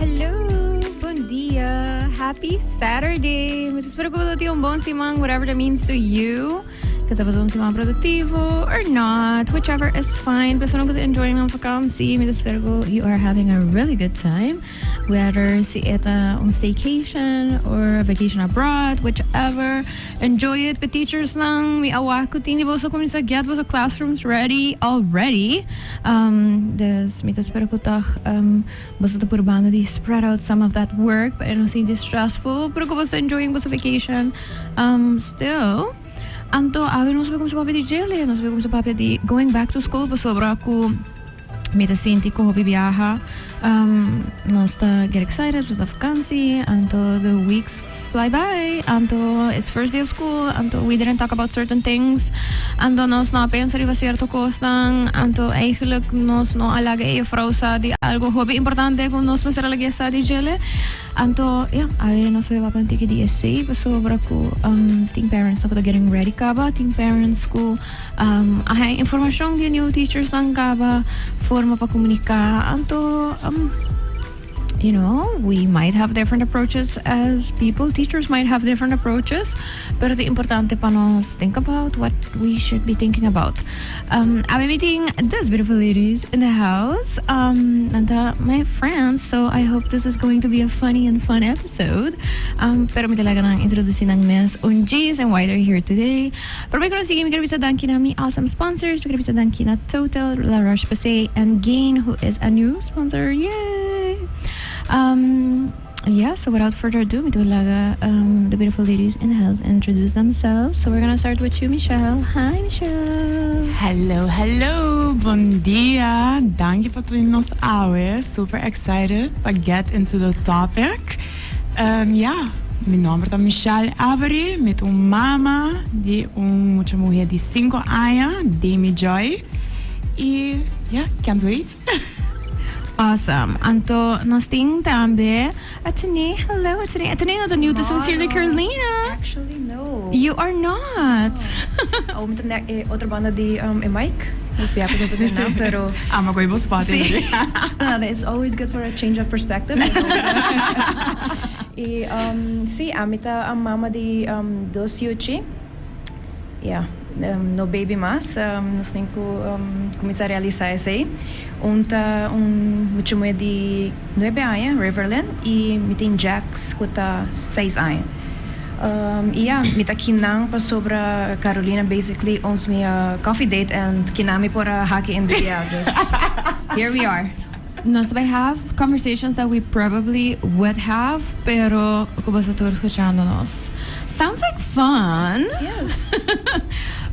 Hello. Bon dia. Happy Saturday. Mi ta spera cu bo tin un bon siman, whatever that means to you. Cu ta un siman productivo or not, whichever is fine. Persona cu ta enjoying nan vakantie, mi ta spera cu you are having a really good time. Whether si e ta un staycation or a vacation abroad, whichever. Enjoy it. Pe teachers nan, mi a wak cu tin di boso cuminsa get boso classrooms ready already. Dus mi ta spera cu toch boso ta purbando di spread out some of that work pa e no sinti stressful, pero cu boso ta enjoying boso vacation still. Anto awe nos a bay cuminsa papia di djele, nos a bay cuminsa papia di going back to school pasobra cu mi ta sinti cu hopi biaha nos ta get excited pa vakantie, anto the weeks fly by, anto it's first day of school, anto we didn't talk about certain things, anto nos no a pensa riba cierto cosnan, anto eigenlijk nos no a laga e juffrouw sa di algo hopi importante cu nos mester a laga sa di djele. Anto, ya, awe nos bay papia un tiki di esey pasobra cu tin parents cu ta getting ready caba, tin parents cu a haya informacion di e new teachers nan caba, forma pa comunica, anto we might have different approaches as people, teachers might have different approaches, pero ta importante pa nos think about what we should be thinking about. Awe mi tin dos beautiful ladies in the house, nan ta my friends, so I hope this is going to be a funny and fun episode. Pero mi ta laga nan introduci nan mes un djis and why they're here today. Prome cu nos sigui mi quier bisa danki na mi awesome sponsors, mi quier bisa danki na Total, La Roche-Posay and Gain who is a new sponsor, yay! Yeah, so without further ado mi ta laga the beautiful ladies in the house introduce themselves. So we're gonna start with you Michelle. Hi Michelle! Hello hello, bon dia, danki pa tuni nos awe, super excited pa get into the topic. Ya, mi nomber ta Michelle Avery, mi ta un mama di un mucha muhe di 5 aña, Demi Joy, y ya, can't wait. Awesome. Anto nos tin tambe Atene. Hello Atene. Atene no ta new to Sincerely Carolina. Actually no. You are not. Oh, mi ta na e otro banda di e mic. Dus bia pa na, pero Ama gooi bo spot. Sí. No, it's always good for a change of perspective. Y sí, ami ta a mama di dos yuchi. Yeah, no baby mas. Nos tin cu cuminsa realisa esey. Un ta un mucha muhe di 9 aña, Riverland, y mi tin Jax cu ta 6 aña. Y yeah, mi ta kinan pasobra Carolina basically owns me a coffee date and kinan mi por a haki in the, yeah, just here we are. Nos bay have conversations that we probably would have, pero cu boso tur scuchando nos. Sounds like fun. Yes.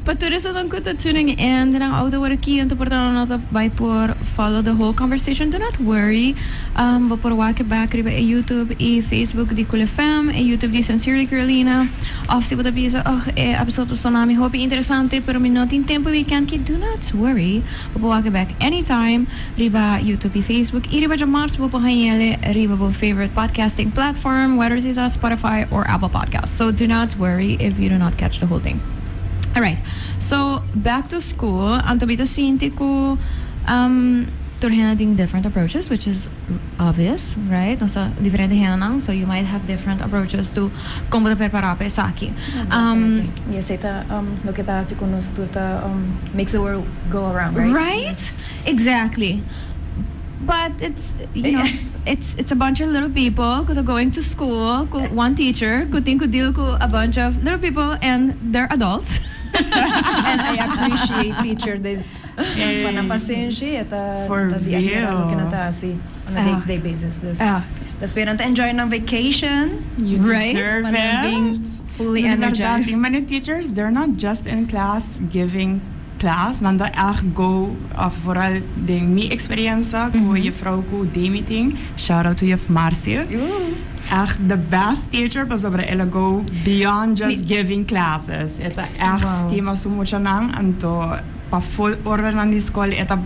Pa tur esnan cu ta tuning in den auto awor aki, anto por ta no ta bay por follow the whole conversation. Do not worry. Bo por wak back riba e YouTube y Facebook di Cool FM, e YouTube di Sincerely Carolina. Of si bo ta bisa, "Oh, e episode ta sona mi hopi interesante, pero mi no tin tempo weekend ki," do not worry. Bo por wak back anytime riba YouTube y Facebook. Y riba djamars bo por hañele riba bo favorite podcasting platform, whether it's on Spotify or Apple Podcasts. So do not worry if you do not catch the whole thing. Alright, so back to school. Anto mi ta sinti cu tur hende tin different approaches, which is obvious, right? Nos ta diferente hendenan, so you might have different approaches to con bo ta prepara pa esaki. Definitely. Y esey ta loke ta haci cu nos tur ta makes the world go around, right? Right? Exactly. But it's, you know, it's a bunch of little people who are going to school, cu one teacher, cu tin cu deal cu a bunch of little people and they're adults. And I appreciate teachers this pa nan pasenshi ta For ta di admirar real. loke nan ta haci on a day-to-day basis. Dus Echt. ta spera enjoy nan vacation. You deserve Pa nan it. being fully No, di berdad, energized. tin many teachers, they're not just in class giving class, nan ta echt go, of vooral den mi experiencia cu juffrouw cu Demi tin, shout out to juf Marcia. Echt the best teacher pasobra el a go beyond just giving classes. E ta echt stima su muchanan, anto pa full oranan di school e ta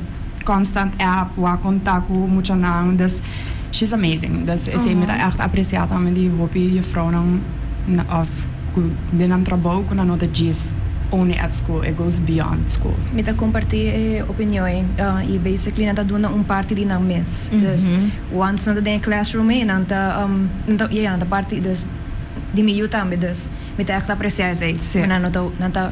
constant app, wa contact cu muchanan, dus she's amazing. Dus esey mi ta echt aprecia tambe di hopi juffrouwnan of cu den nan trabou cu nan no ta djis only at school, it goes beyond school. Mi ta comparti e opinion ey y basically nan ta duna un parti di nan mes. Dus once nan ta den e classroom ey nan ta nan ta yeah nan ta parti dus di mi yu tambe dus mi ta echt aprecia esey. Si. Nan no ta nan ta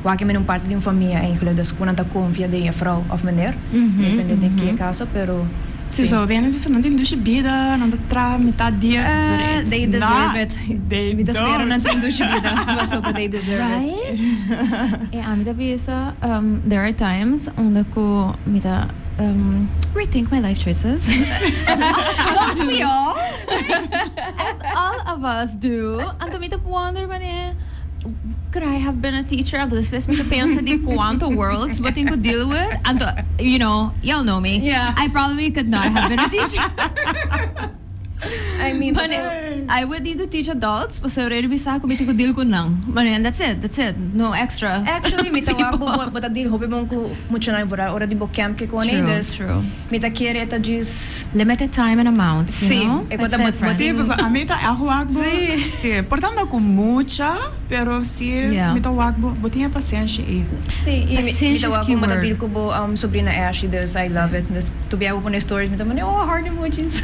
wak men un parti di un famia eigenlijk dus cu nan ta confia den juffrouw of meneer depende den ke caso pero Si, so bene bisa nan tin dushi bida, nan ta traha mitad dia, but it's They deserve not. it. They Mi ta spera don't. nan tin dushi bida, pasobra they deserve it. Right? E ami ta bisa, there are times unda cu mi ta rethink my life choices. As all of us Don't do. we all? As all of us do. Anto mi ta wonder wanneer could I have been a teacher? Anto despues mi ta pensa di cuanto worlds bo tin cu deal with. Anto, y'all know me. I probably could not have been a teacher. I mean, But I would need to teach adults, pasobra e bisa cu mi tin cu deal cu nan. But and that's it, that's it. No extra. Actually, mi ta wak bo bo ta deal hopi bon cu muchanan vooral ora di bo camp ke kone. True, Dus true. mi ta kere e ta djis Limited time and amount, you Sí, know? e cu ta That's bo different. Sí, pasobra ami ta echt wak bo. Sí. Sí, por tanto cu mucha, pero sí mi ta wak bo, bo tin e pasenshi ei. Sí, y mi Pasenshi ta is wak bo ta keyword. deal cu bo sobrina Ashley, dus I love it. Dus tur bia bo pone stories, mi ta pone, oh, heart emojis.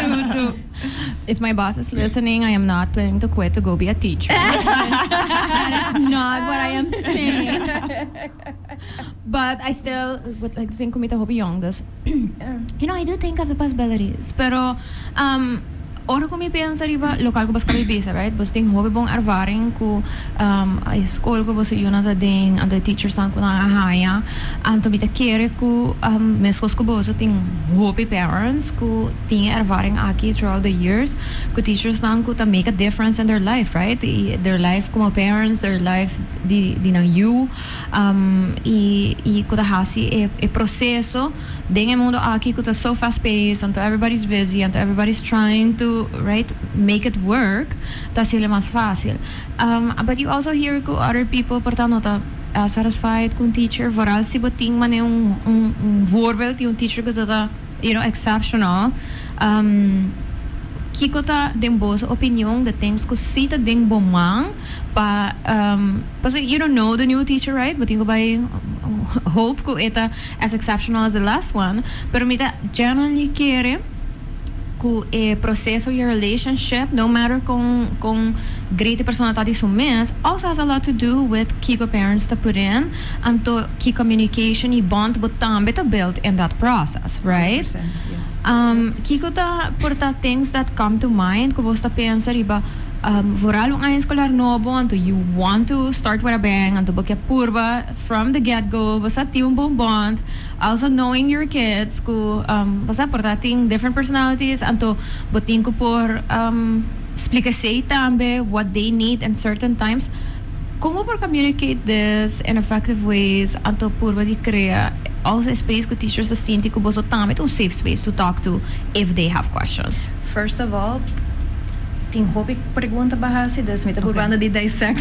True, true. If my boss is listening, I am not planning to quit to go be a teacher. That is not what I am saying. But I still would like to think cu mi ta hopi yong, dus I do think of the possibilities. Pero ora cu mi pensa riba local cu bo scobi bisa, right? Bo tin hopi bon ervaring cu e school cu bo yunan ta den, anto e teachersnan cu nan a haya. Anto mi ta kere cu mescos cu boso tin hopi parents cu tin e ervaring aki throughout the years cu teachersnan cu ta make a difference in their life, right? Y their life como parents, their life di nan yu y cu ta haci e proceso den e mundo aki cu ta so fast paced, anto everybody's busy, anto everybody's trying to, right, make it work, ta haciele mas facil. But you also hear cu other people por ta no ta satisfied cu un teacher, vooral si bo tin mane un voorbeeld di un teacher cu ta exceptional. Kico ta den boso opinion the things cu si ta den bo man pa, pasobra you don't know the new teacher, right? Bo tin cu bay hope cu e ta as exceptional as the last one, pero mi ta genuinely kere cu e proceso your relationship, no matter con great e persona ta di su mes, also has a lot to do with kico parents ta put in, anto ki communication y bond bo tambe ta build in that process, right? 100%, yes. Kico ta por ta things that come to mind cu bo ta pensa riba vooral un aña escolar nobo, anto you want to start with a bang, anto bo ke purba from the get go, bo sa tin un bon bond, also knowing your kids cu bo sa por ta tin different personalities, anto bo tin cu por splica esey tambe what they need in certain times. Con bo por communicate this in effective ways, anto purba di crea also a space cu teachers ta sinti cu boso tambe ta un safe space to talk to if they have questions? First of all, tin hopi pregunta pa haci, dus mi ta purbando di dissect.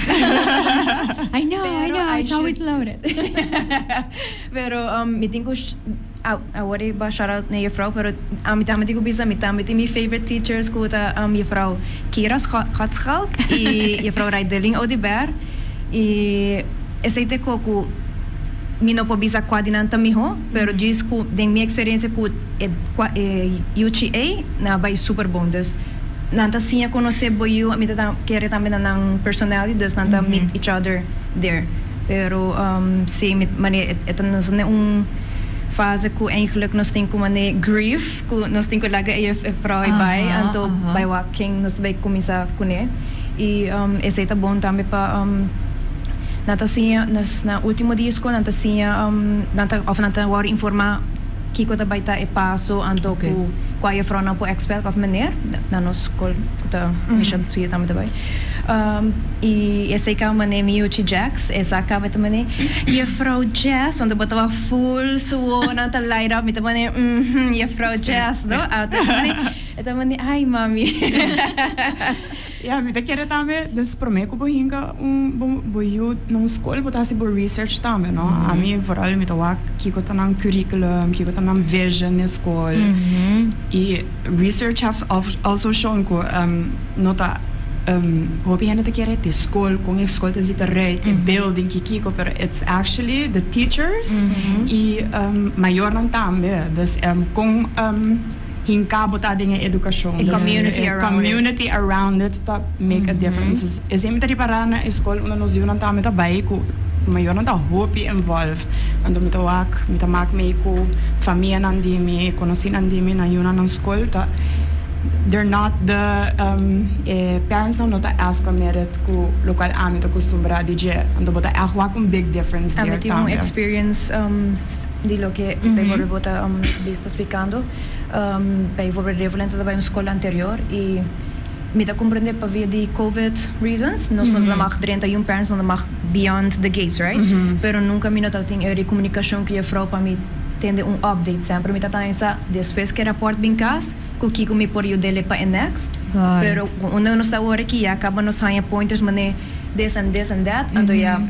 I know, I Pero know, I it's always should loaded. Pero mi tin cu awor e ba shout out na juffrouw, pero ami tambe tin cu bisa mi tambe tin mi favorite teachers cu ta juffrouw Kira Godschalk y juffrouw Raidelin Oduber. Y esey ta cu cu mi no por bisa cua di nan ta miho, pero djis cu den mi experiencia cu e cua e yuchi ey nan a bay super bon. Dus nan ta siña conoce bo yu, mi ta kere tambe na nan personality, dus nan ta meet each other there. Pero si, mi mane e ta nos den un fase cu eigenlijk nos tin cu mane grief, cu nos tin cu laga e juffrouw ey bay, anto bay wak ken nos ta bay cuminsa cune. Y esey ta bon tambe pa nan ta siña nos na ultimo dia school nan ta siña nan ta of nan ta wòrdu informá kiko ta bai ta e paso anto ku kua juffrouw nan por expect of meneer na nos school ku ta Misha suyo tambe ta bai y esey kaba mane mi yuchi Jax e sa kaba ta mane juffrouw Jess anto bo tabata full su wowonan ta light up mi ta mane uhmm juffrouw Jess no a ta mane e ta mane ay mami. Ya, mi ta kere tambe, dus prome ku bo hinka un bo bo yu na un skol bo ta hasi bo research tambe, no? Ami vooral mi ta wak kiko ta nan curriculum, kiko ta nan vision den skol. I research has also shown ku no ta. Hopi hende ta kere te school, con e school ta ziet eruit, e building, kikiko, pero it's actually the teachers y mayornan tambe. Dus con hinca bo ta den e educacion. E community e around it. Community around it ta make a difference. Dus esey mi ta ripara na e school unda nos yiunan tambe ta bay cu mayornan ta hopi involved. Anto mi ta wak, mi ta maak mee cu famianan di mi, conocinan di mi, nan yiunan na school ta they're not the e parents nan no ta as committed cu locual ami ta acostumbra di dje. Anto bo ta echt wak un big difference Ami there tin un tambe. Experience di loke bijvoorbeeld bo ta bisa splikando. Bijvoorbeeld Revelin ta bay un school anterior y mi ta comprende pa via di COVID reasons nos no ta mag drenta y un parents no ta mag beyond the gates, right? Pero nunca mi no ta tin e comunicacion cu juffrouw pa mi tende un update. Semper mi ta sa despues cu e rapport bin cas cu kico mi por yudele pa e next. Got Pero it. Unda nos ta awor aki ya caba nos haya pointers mane this and this and that, anto ya.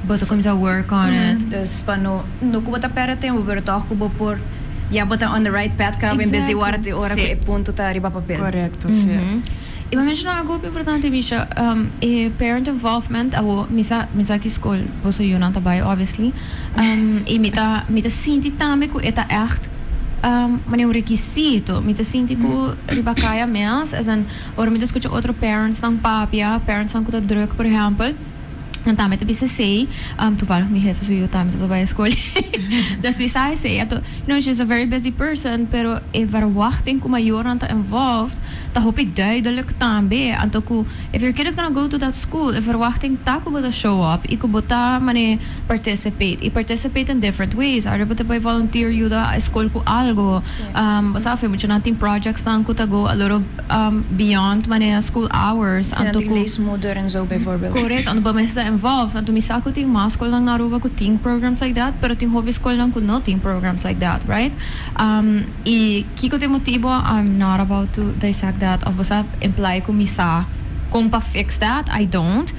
Bo ta cuminsa work on it. Dus pa no, no cu bo ta perde tempo, pero toch cu bo por ya bo ta on the right path caba en bes di warda te ora cu e punto ta riba papel. Correcto, si. Y bo menciona algo hopi importante, Misha, e parent involvement. Abo mi sa ki school boso yunan ta bay, obviously, y mi ta sinti tambe cu e ta echt manera un requisito. Mi ta sinti cu riba caya mes, as in, ora mi ta scucha otro parents nan papia, parents nan cu ta druk, por ehempel, en tambe ta bisa esey, toevallig mi jefe su yiu tambe ta bay school. Dus mi sa esey. Anto, she's a very busy person, pero e verwachting cu mayornan ta involved, ta hopi duidelijk tambe. Anto cu, if your kid is gonna go to that school, e verwachting ta cu bo ta show up, y cu bo ta mane participate. Y participate in different ways. Ora bo ta bay volunteer yuda e school cu algo. Bo sa, mucho nan tin projects nan cu ta go a little beyond mane school hours. Zijn Anto die cu leesmoeder en zo bijvoorbeeld. Correct, anto bo mester involved. Anto mi sa cu tin mas school na Aruba cu tin programs like that, pero tin hopi school cu no tin programs like that, right? Y kico ta e motibo, I'm not about to dissect that of bo imply cu mi sa con pa fix that, I don't.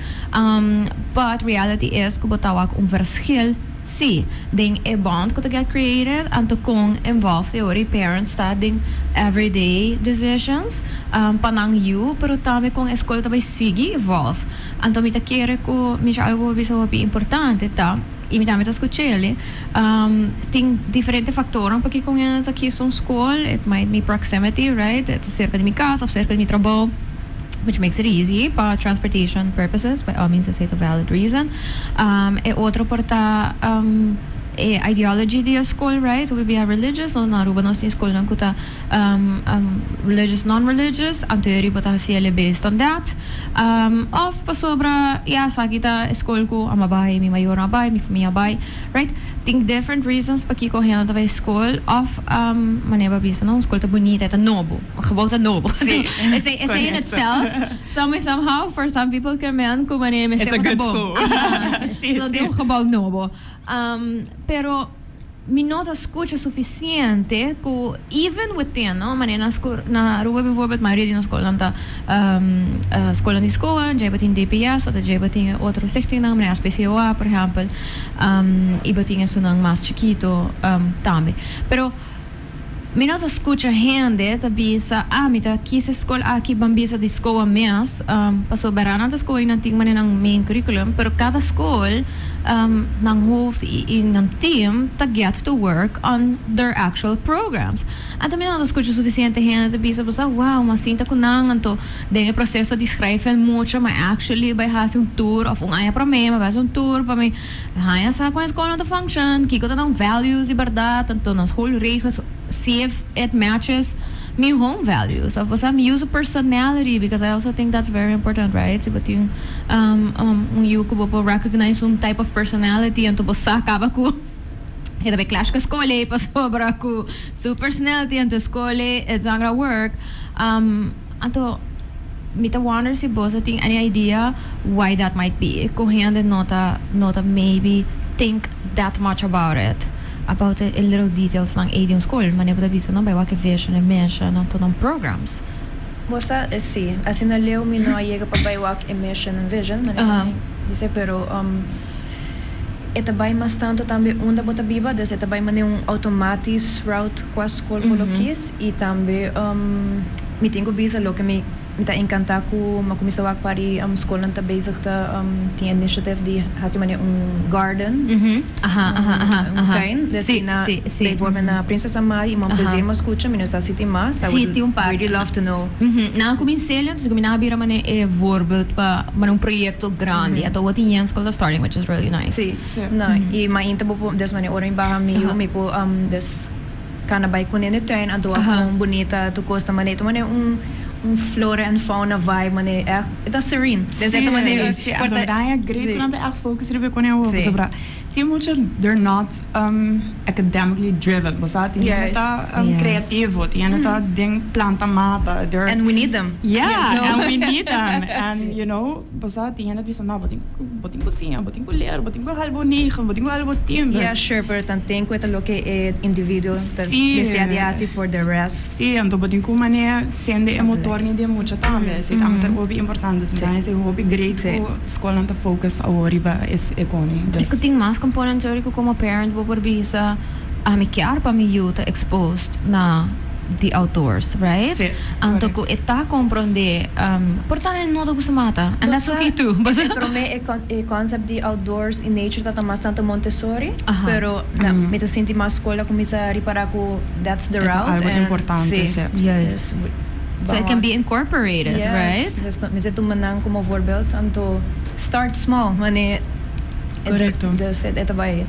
But reality is cu bo ta wak un verschil si den e bond cu ta get created anto con involved e ora parents ta den everyday decisions pa nan yiu, pero tambe con e school tambe sigui evolve. Anto mi ta kere cu mi algo bisa hopi importante ta y mi tambe ta scuchele, tin diferente factor pakico con ta kies un school. It might be proximity, right? It's cerca di mi cas of cerca di mi trabou, which makes it easy pa transportation purposes. By all means, it's a valid reason. E otro por ta e ideology di school, right? Will be a religious no. Na Aruba nos tin school nan cu ta religious, non-religious, anto eri bo ta haci based on that. Of pasobra, ja, esaki ta school cu ami a bay, mi mayor a bay, mi famia a bay, right? Tin different reasons pakico hende ta bay school of manera bo a bisa, no? School ta bunita, ta nobo. Gebouw ta nobo. Esey in itself, some way, somehow, for some people can men cu manera It's a good school. So tin un gebouw nobo. Pero mi no ta scucha suficiente cu even within, no, manera na school na Aruba bijvoorbeeld, mayoria di nos school ta school di school, ya tin DPS, of ya tin otro stichting nan, manera SPCOA, por ehempel, y bo tin esunnan mas chikito tambe. Pero mi no ta scucha hende ta bisa, "Ah, mi ta kies school aki," ban bisa di school mes, pasobra nan ta school nan tin manera nan main curriculum, pero cada school nan hoofd y nan team ta get to work on their actual programs. Anto mi no ta scucha suficiente hende ta bisa, "Basta, wow, m'a sinta cu nan, anto den e proceso di schrijven mucho, ma actually bay haci un tour of un aña prome, ma bay haci un tour pa mi haya sa con school nan ta function, kico ta nan values di berdad, anto nan schoolregels, see if it matches mi home values of what's mi user personality," because I also think that's very important, right? Si bo tin un yiu cu bo por recognize un type of personality, anto bo sa caba cu e ta bay clash cu school pasobra cu su personality, anto school it's not gonna work. Anto mi ta wonder si bo tin any idea why that might be. Cu hende no ta maybe think that much about it, about the little details nan ey di school. Manera bo ta bisa, no, bay wak vision and mission, anto nan programs. Bo sa, si, asina leu mi no a yega pa bay wak e mission and vision, bisa, pero e ta bay mas tanto tambe unda bo ta biba, dus e ta bay mane un automatisch route qua school mm -hmm. Y tambe Mi tin ku bisa loke mi mi ta enkantá ku mi a kuminsá wak pa di skolnan ta bezig ta tin initiative di hasi manera un garden, un tuin. Dus na bijvoorbeeld na Prinses Amalia i Mount Plezier mi a skucha, mi no sa si tin mas. I would really love to know. Nan a kumins'é entonces ku mi nan a bira manera e voorbeeld pa manera un proyecto grandi. Anto awor tin yen skol ta starting, which is really nice. Si, no, i mainta bo por, dus manera ora mi baha mi yu mi por dus Cana bay cune den tuin anto wak con bunita tur cos ta mane ta mane un un flora and fauna vibe mane echt e ta serene des e ta mane Si, si, anto daña great cu nan ta echt focus riba e cune awor pasobra tin mucha they're not academically driven bo sa tin hende ta creativo tin hende ta den planta mata they're And we need them Yeah and we need them and you know. Bo sa tin hende bisa no bo tin bo tin ku siña, bo tin ku leer, bo tin ku hal bo negen, bo tin ku hal bo tin. Yeah sure pero tanten ku e ta loke e individuo ta desea di hasi for the rest. Si, anto bo tin ku manera sende e motor ni den mucha tambe. Esei tambe ta hopi importante. Mi ta haña esei hopi great ku skolnan ta focus awor riba e koni. Kiko tin mas components ori ku komo parent bo por bisa ami kier pa mi yu ta exposed na the outdoors, right? Si, Anto correcto. ku e ta komprondé, por ta e no ta gusta mata, and that's okay too. E promé e con e concept di outdoors i nature ta ta mas tanto Montessori, pero na mi ta sinti mas skol a kuminsá ripará ku that's the E ta route algo and importante, si. si. Juist. Dus So it can be incorporated, right? Yes, dus mester tuma nan komo voorbeeld, anto start small, wanneer Correcto. Dus e ta bai.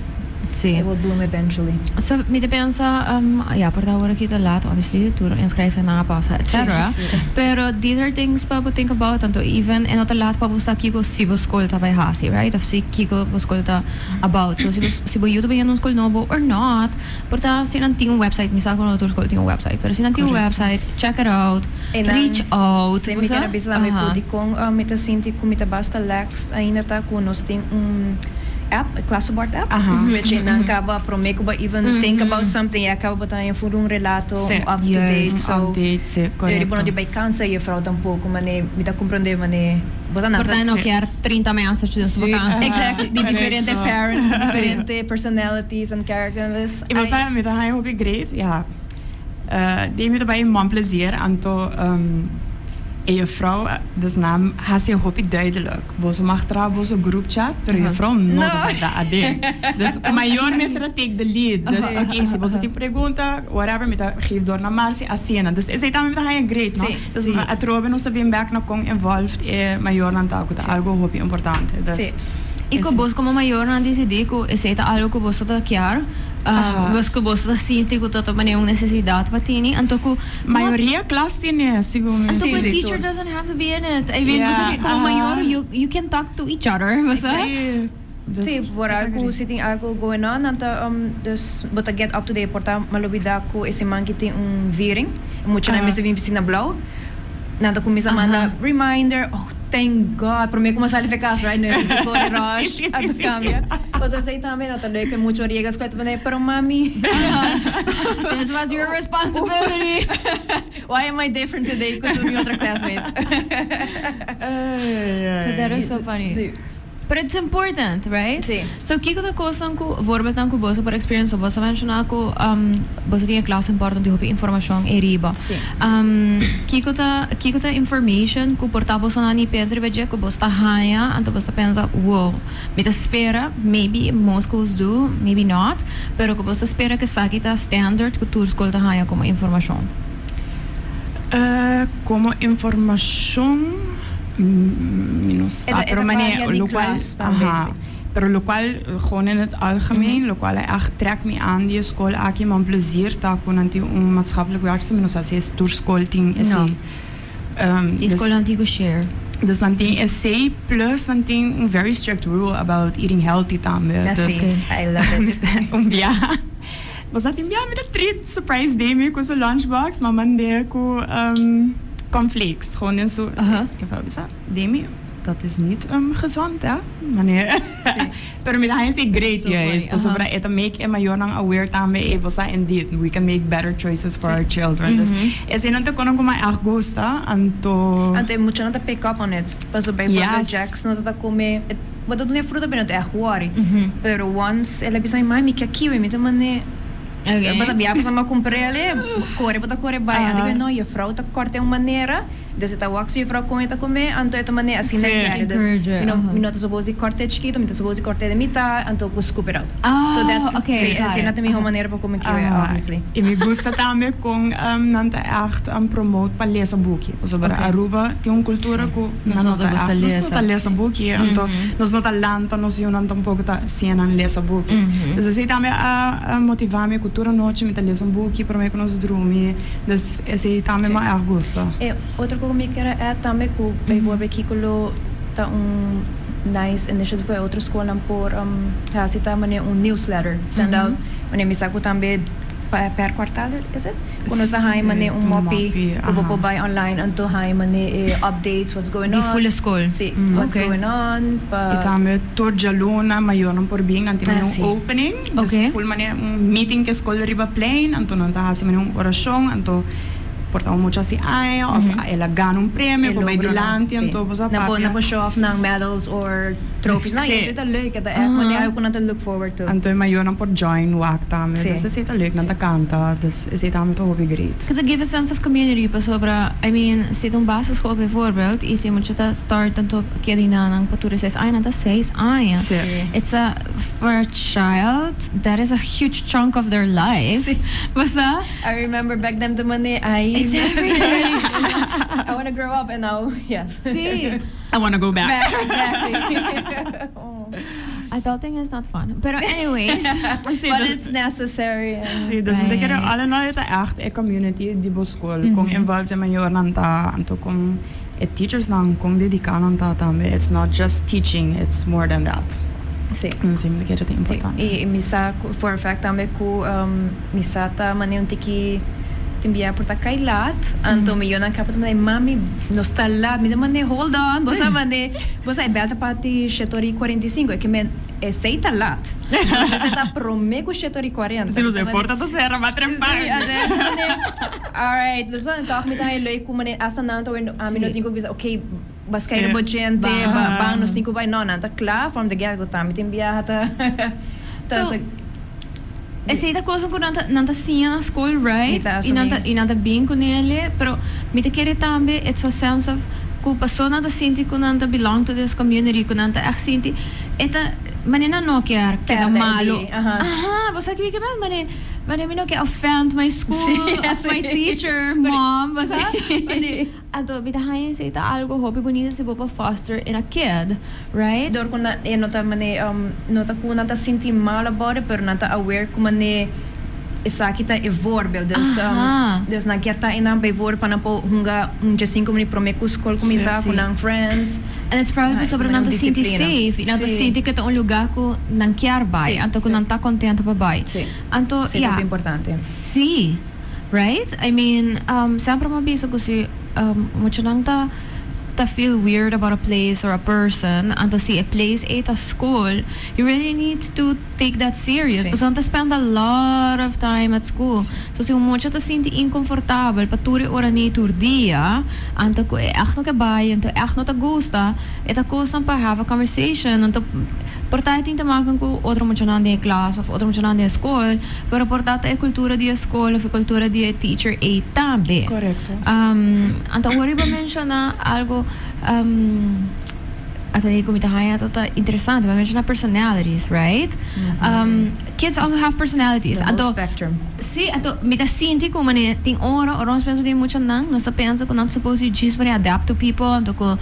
Sí. It will bloom eventually. So mi ta pensa, ya por ta awor aki ta laat obviously, tur inschrijven nan a pasa etc. Pero these are things pa bo think about, tanto even e no ta laat pa bo sa kiko si bo skol ta bai hasi, right? Of si kiko bo skol ta about. So si bo si bo yu ta bai yendo un skol nobo or not, por ta si nan tin un website, mi sa ku no tur skol tin un website, pero si nan tin un website, check it out, reach out, Sí, bo mi sa? kier a bisa tambe ku dikon mi ta sinti ku mi ta basta lax ainda ta ku nos tin un app, e klassenbord app, which e nan kaba prome ku bo even think about something, ya kaba bo ta haña fur un relato, un up to date, Un so update, sí, yo di korekto. bo no di bai kansa juffrouw tampoco, mane mi ta komprende mane bo ta Por ta e no kier 30 message den su vakantie. Exactly, di diferente parents ku diferente personalities and characters. I bo sa mi ta haña hopi great, ya. Den mi ta bai Mon Plaisir, anto e juffrouw, dus nan hasi hopi duidelijk, boso mag traha boso group chat, pero juffrouw no ta por da aden. Dus mayor mester a take the lead. Dus oké, si boso tin pregunta, whatever, mi ta geef door na Marcy, asina. Dus esei tambe mi ta haña great, no? Dus atrobe nos ta bin bek na kon involved e mayornan ta, ku ta algo hopi importante. Dus. I ku bos komo mayornan disidí ku esei ta algo ku boso ta kier, bos ku boso ta sinti ku ta ta manera un nesesidat pa tini, anto ku Mayoria klas tine, segun mi. Anto ku e teacher doesn't have to be in it. I mean, bo sa komo mayor you can talk to each other, bo sa? Sí, vooral ku si tin algo going on, nan ta dus bo ta get up to date. Por ta mi a lubida ku e siman ki tin un viering, e muchanan mester bin pisina blou. Nan ta kuminsá manda reminder, oh thank God, promé ku mi a sali fe kas, right, no e ku kore rush a ta kambia. Pasobra esei tambe no ta leuk e mucha ora yega skol ta pone, pero mami. This was your responsibility. Why am I different today ku tur mi otro classmates? But that is so funny. Sí. But it's important, right? Sí. So kiko ta kosnan ku voorbeeldnan ku boso por experience? Boso a menshoná ku boso tin e klas important di hopi informashon eriba. Sí. Kiko ta kiko ta information ku por ta boso nan ni pensa riba dje ku boso ta haña anto boso ta pensa wow mi ta spera maybe most schools do maybe not pero ku boso ta spera ku esaki ta standard ku tur skol ta haña komo informashon? Komo informashon Mi no sa, pero mane locual, aha, pero locual gewoon in het algemeen, locual a echt trek mi aan di e school aki, man plezier ta cu nan tin un maatschappelijk werkster, mi no sa si es tur school tin esey. No, tin schoolnan tin cu share. Dus nan tin esey plus nan tin un very strict rule about eating healthy tambe. Dus, I love it. Un biaha, bo sa tin biaha mi ta treat surprise Demi cu su lunchbox, m'a mand'e cu cornflakes. Gewoon den su, ik wou bisa, Demi, dat is niet gezond hè, manera. Pero mi ta haña esei great juist, pasobra e ta make e mayornan aware tambe, ey bo sa indeed, we can make better choices for our children. Dus eseinan ta kono ku mi a echt gusta, anto. Anto e muchanan ta pick up on it, pasobra bijvoorbeeld Jax no ta ta come, bo ta duna e fruta pero no ta echt worry, pero once el a bisa mi, mami mi ke kiwi, mi ta mane. Bo ta bia pasobra mi a kumpr'el, kore bo ta kore bai. Anto mi no, juffrouw ta kòrt'e un manera, dus e ta wak su juffrouw kon e ta kom'é, anto e ta manera asina e kere. Dus mi no ta supos di kòrt'e chikitu, mi ta supos di kòrt'e den mitá, anto bo scoop it out. So that's, si, asina ta e mihó manera pa kome kiwi, obviously. I mi gusta tambe kon nan ta ègt promote pa lesa buki. Pasobra Aruba tin un kultura ku nan no ta ègt, nos no ta lesa buki, anto nos no ta lanta nos yunan tampoko ta siña nan lesa buki. Dus esei tambe a motivá mi ku tur anochi mi ta lesa un buki promé ku nos drumi. Dus esei tambe mi a ègt gusta. E otro ku mi kier a add tambe ku bijvoorbeeld kiko lo ta un nice initiative ku e otro skolnan por hasi ta manera un newsletter send out manera mi sa ku tambe per kwartal is it ku nos ta haña manera un moppie ku bo por bai online anto haña manera e updates what's going on di full skol si what's going on pa I tambe tur djaluna mayornan por bin nan tin manera un opening dus full manera un meeting ku e skol riba plein anto nan ta hasi manera un orashon anto por ta un mucha hasi aña of el a gana un premio por bai dilanti anto bo sa papia nan por show off nan medals or trophies nan esei ta leuk e ta echt manera algo ku nan ta look forward to. Anto e mayornan por join wak tambe dus esei ta leuk nan ta kanta dus esei tambe ta hopi great. Because it give a sense of community pasobra I mean si ta un basisschool bijvoorbeeld y si mucha ta start tanto keda nan pa tur e seis aña nan ta seis aña it's a for a child that is a huge chunk of their life bo sa. I remember back then ta mane ay It's every day. I wanna grow up and now yes. Si. I wanna go back. Back exactly. Adulting is not fun. Pero anyways. Si, But dus it's necessary and. Si, dus mi ta kere all in all e ta echt e community di bo skol. Kon involved e mayornan ta, anto kon e teachersnan kon dedica nan ta tambe. It's not just teaching, it's more than that. Si. Si, mi ta kere ta importante. Si, y mi sa for a fact tambe cu Mi sa ta manera un tiki tin bia por ta kai laat, anto mi yonan kaba ta manda mami nos ta laat, mi ta manda hold on, bo sa manda bo sa e bel ta parti shete ora i 45, e ke men esei ta laat, esei ta prome ku shete ora i 40. Si nos e porta ta sera ba trempan. Si, anto mi ta manda alright, bo sa tòg mi ta haña leuk ku manera asta nan ta wendo ami no tin ku bisa okay bas kai riba djente, ban nos tin ku bai, no nan ta kla from the get go tambe tin biaha ta ta. Esei ta cosa cu nan ta nan ta siña na school, right? Y nan ta y nan ta bin cu nele, pero mi ta kere tambe it's a sense of cu paso nan ta sinti cu nan ta belong to this community, cu nan ta echt sinti e ta mane nan no kier keda malo. Aha, bo sa kico mi ke meen? Mane mane mi no kier offend my school of my teacher, mom, bo sa? Mane Anto mi ta haña esei ta algo hopi bunita si bo por foster in a kid, right? Dor ku nan e no ta mane no ta ku nan ta sinti mal about it pero nan ta aware ku mane esaki ta e voorbeeld dus dus nan kier ta einan bijvoorbeeld pa nan por hunga un diesinco minuut prome ku skol kuminsa ku nan friends. And it's probably pasobra nan ta sinti safe y nan ta sinti ku ta un lugar ku nan kier bai anto ku nan ta contento pa bai. Anto ya. Si. Right? I mean, semper mi a bisa ku si muchanan ta ta feel weird about a place or a person, anto si e place ei ta school, you really need to take that serious. Pasobra nan ta spend a lot of time at school. So si un mucha ta sinti inconfortabel pa tur e ora nei tur dia, anto ku e ègt no ke bai, anto e ègt no ta gusta, e ta kosnan pa have a conversation. Anto por ta e tin te maken ku otro muchanan den e klas of otro muchanan den e skol. Pero por ta ta e cultura di e scol of e cultura di e teacher ey tambe. Correcto. Anto awor riba menciona algo asina cu mi ta haya ta ta interesante. Bo a menciona personalities, right? Kids also have personalities. The whole spectrum. Si, anto mi ta sinti cu manera tin ora, ora nos pensa den muchanan, nos ta pensa cu nan ta supposed to djis manera adapt to people, anto cu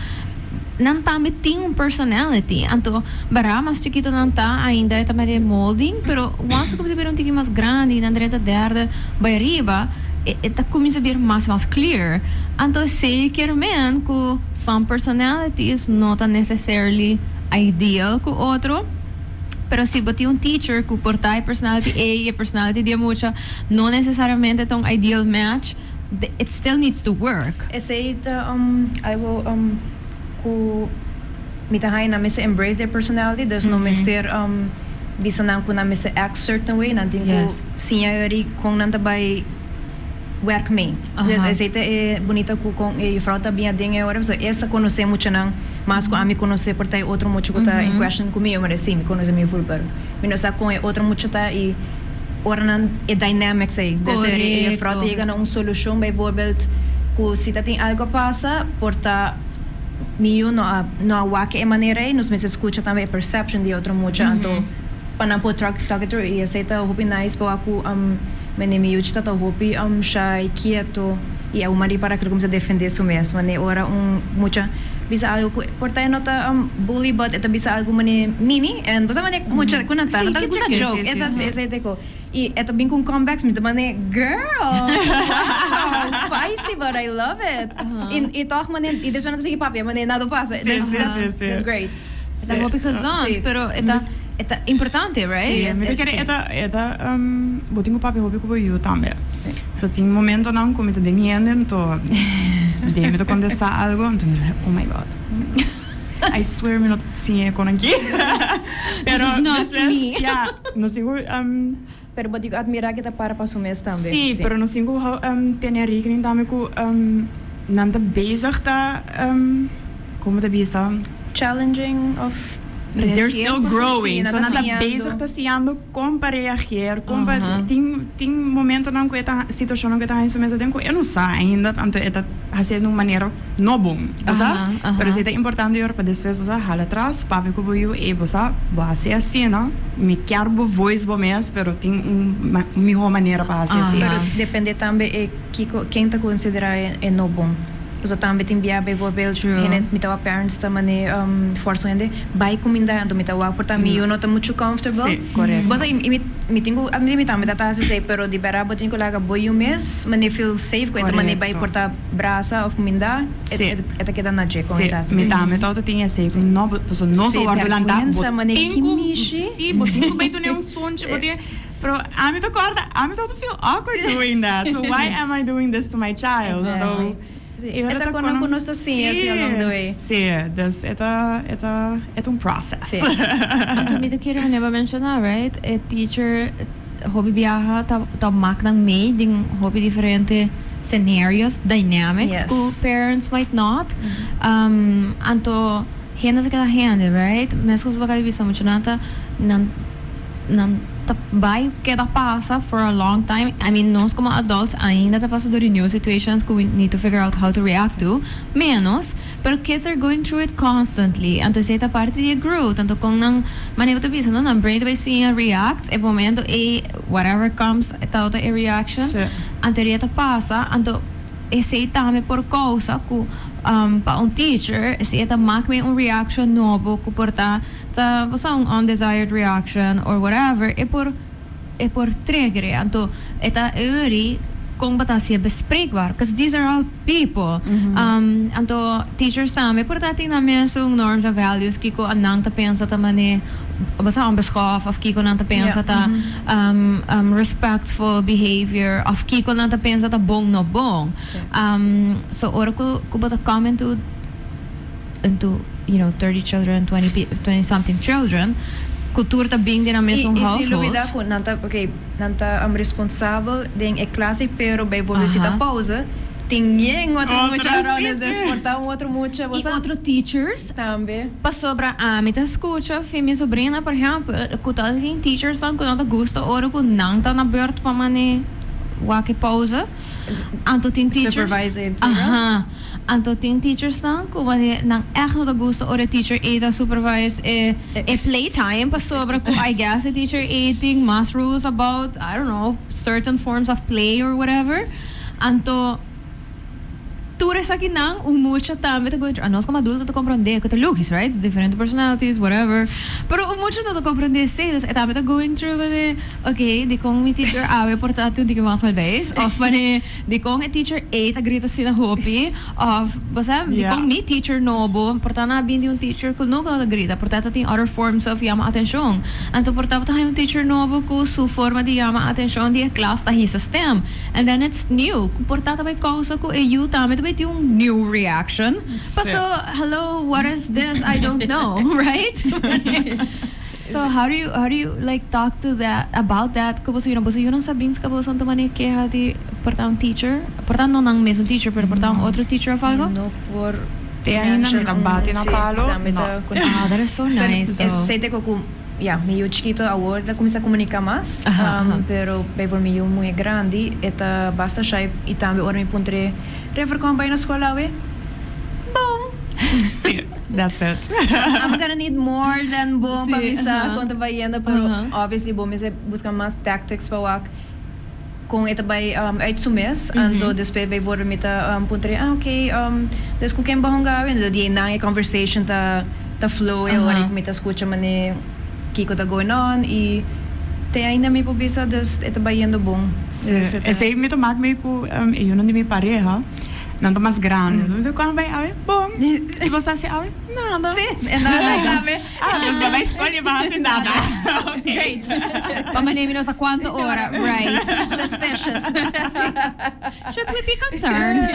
Nan tambe tin un personality. Anto bara mas chikito nan ta ainda e ta mari molding, pero once a cuminsa bira un tiki mas grandi, nan drenta derde bay ariba, e ta cuminsa bira mas mas clear. Anto esey kier men cu some personalities no ta necessarily ideal cu otro, pero si bo tin un teacher cu por ta e personality ey y e personality di e mucha no necesariamente ta un ideal match, It still needs to work. Esey ta algo cu mi ta haña nan mester embrace their personality, dus no mester bisa nan cu nan mester act certain way, nan tin cu siña yori con nan ta bay werk mee. Dus esey ta e bunita cu con e juffrouw ta bin aden e ora, pasobra e sa conoce muchanan mas cu ami conoce por ta e otro mucha cu ta in question cu mi, yo mira si mi conoce mi full pero mi no sa con e otro mucha ta y. Ora nan e dynamics ei. Dus e juffrouw ta yega na un solucion bijvoorbeeld cu si ta tin algo a pasa por ta mi yu no a no a wak e manera ei nos mester scucha tambe e perception di e otro mucha anto pa nan por talk talk it through y esei ta hopi nice pa wak cu mene mi yuchi ta ta hopi shy kieto y a un mari para cu cuminsa defende su mes mane ora un mucha bisa algo cu por ta e no ta bully but e ta bisa algo mane mini en bo sa mane mucha cu nan ta nan ta gusta joke e ta esei ta e co y e ta bin cu un comebacks mi ta mane girl wow feisty but I love it y toch mane y despues nan ta sigui papia mane nada a pasa that's great. E ta hopi gezond pero e ta e ta importante right? Si mi ta kere e ta e ta bo tin cu papia hopi cu bo yu tambe so tin momentonan cu mi ta den hende anto den mi ta contesta algo anto mi ta oh my God I swear mi no ta siña e con aki pero This is not me. Ya nos tin cu Pero bo tin cu admira cu e ta para pa su mes tambe. Si pero nos tin cu tene rekening tambe cu nan ta bezig ta como ta bisa? Challenging of They're still growing so nan ta bezig ta siñando con pa reageer con pa tin tin momentonan cu e ta situacionnan cu e ta haña su mes aden cu e no sa ainda anto e ta hacié di un manera no bon bo sa pero si ta importante yor pa despues bo sa hala atras papia cu bo yu ey bo sa bo haci asina mi kier bo voice bo mes pero tin un miho manera pa haci asina. Pero depende tambe e kico ken ta considera e no bon. Pasobra tambe tin bia bijvoorbeeld hende mi ta wak parents ta mane forsa hende bai cuminda anto mi ta wak por ta mi yu no ta mucho comfortable. Si, correcto. Bo sa y mi mi tin cu admiti mi tambe ta ta haci esey pero di berdad bo tin cu laga bo yu mes mane feel safe cu e ta mane bai por ta brasa of cuminda e e ta keda na dje con e ta haci Si, mi tambe ta tin esey cu no pasobra no sa wordo lanta bo tin cu si bo tin cu bai duna un sunchi bo tin pero ami ta corda ami ta feel awkward doing that so why am I doing this to my child so E ta con cu nos ta siña así along the way. Si, dus e ta e ta e ta un process. Si. Anto mi ta kere manera bo a menciona right e teacher hopi biaha ta ta mak nan mee den hopi diferente scenarios, dynamics cu parents might not. Anto hende ta keda hende right mescos bo a caba di bisa muchanan ta nan nan ta bai keda pasa for a long time. I mean, nos como adults ainda ta pasa door di new situations cu we need to figure out how to react to, menos, pero kids are going through it constantly. Anto esey ta parti di e growth. Anto con nan, manera bo ta bisa, no, nan brain ta bay siña react e momento ey whatever comes ta ota e reaction. Anto e ta pasa, anto esey tambe por causa cu pa un teacher si e ta mak mee un reaction nobo cu por ta Ta pasa un undesired reaction or whatever e por e por trigger e anto e ta uri con bo ta hacié bespreekbaar cause these are all people anto teachers tambe por ta tin nan mesun norms and values kico nan ta pensa ta mane bo sa onbeschoft of kico nan ta pensa ta respectful behavior of kico nan ta pensa ta bon no bon so ora cu bo ta come into into you know 30 children 20 20 something children cu tur ta bin den nan mesun household. Y sin lubida cu nan ta ok nan ta responsabel den e clase pero bijvoorbeeld si ta pauze tin yen otro mucha around dus por ta un otro mucha Y otro teachers tambe. Pasobra ami ta scucha fi mi sobrina por ehempel cu ta tin teachers nan cu nan ta gusta ora cu nan ta na beurt pa mane wak e pauze anto tin teachers Supervise e program. Aha. Anto tin teachersnan cu wanneer nan echt no ta gusta ora e teacher ey ta supervise e e playtime pasobra cu I guess e teacher ey tin mas rules about I don't know certain forms of play or whatever. Anto tur esakinan un mucha tambe ta going through. Anos como adulto ta comprende cu ta logis right diferente personalities whatever pero un mucha no ta comprende esey dus e tambe ta going through wanneer ok dicon mi teacher awe por ta tin un tiki mas malbeis of wanneer Dikon e teacher ei ta grita asina hopi? Of, bo sa, dikon mi teacher nobo por ta na bin di un teacher ku nunka no ta grita, por ta ta tin other forms of yama atenshon. Anto por ta bo ta haña un teacher nobo ku su forma di yama atenshon di e klas ta hisa stem. And then it's new. Ku por ta ta bai kousa ku e yu tambe ta bai tin un new reaction. Paso, hello, what is this? I don't know, right? So how do you how do you like talk to that about that ku boso yunan boso yunan sa bins ka boso tuma ne keha di por ta un teacher por ta no nan mesun teacher pero por ta un otro teacher of algo? No por Te ainda mi ta bati na palo no. Ah that is so nice though. Esei ta ku. ya, mi yu chikito awor ta cuminsa comunica mas, pero bijvoorbeeld mi yu muhe grandi e ta basta shy y tambe ora mi puntr'e, River con bay na school awe? Bon! Sí, that's it. I'm gonna need more than bon pa mi sa con ta bayendo, pero obviously bo mester busca mas tactics pa wak con e ta bay uit su mes, anto despues bijvoorbeeld mi ta puntr'e, ah ok, dus cu ken bo a hunga awe? Enton di einan e conversation ta ta flow e ora cu mi ta scucha mane kico ta going on y te ainda mi por bisa dus e ta bayendo bon. Sí, esey mi ta mak mi cu e yunan di mi pareha, nan ta mas grandi, mi ta con a bay awe? Bon, y bo sa haci awe? Nada. Sí, e nada tambe. Ah, dus bo bay scol y bo haci nada. Great. Pa mane mi no sa cuanto ora, right. Suspicious. Should we be concerned?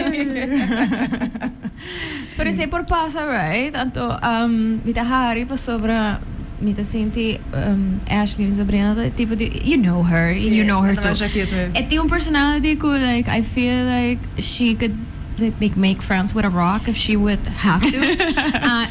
Pero esey por pasa, right? Anto, mi ta hari pasobra mi ta sinti Ashley, mi sobrina, ta e tipo di, you know her, you know her too. E tin un personality cu like I feel like she could like make make friends with a rock if she would have to.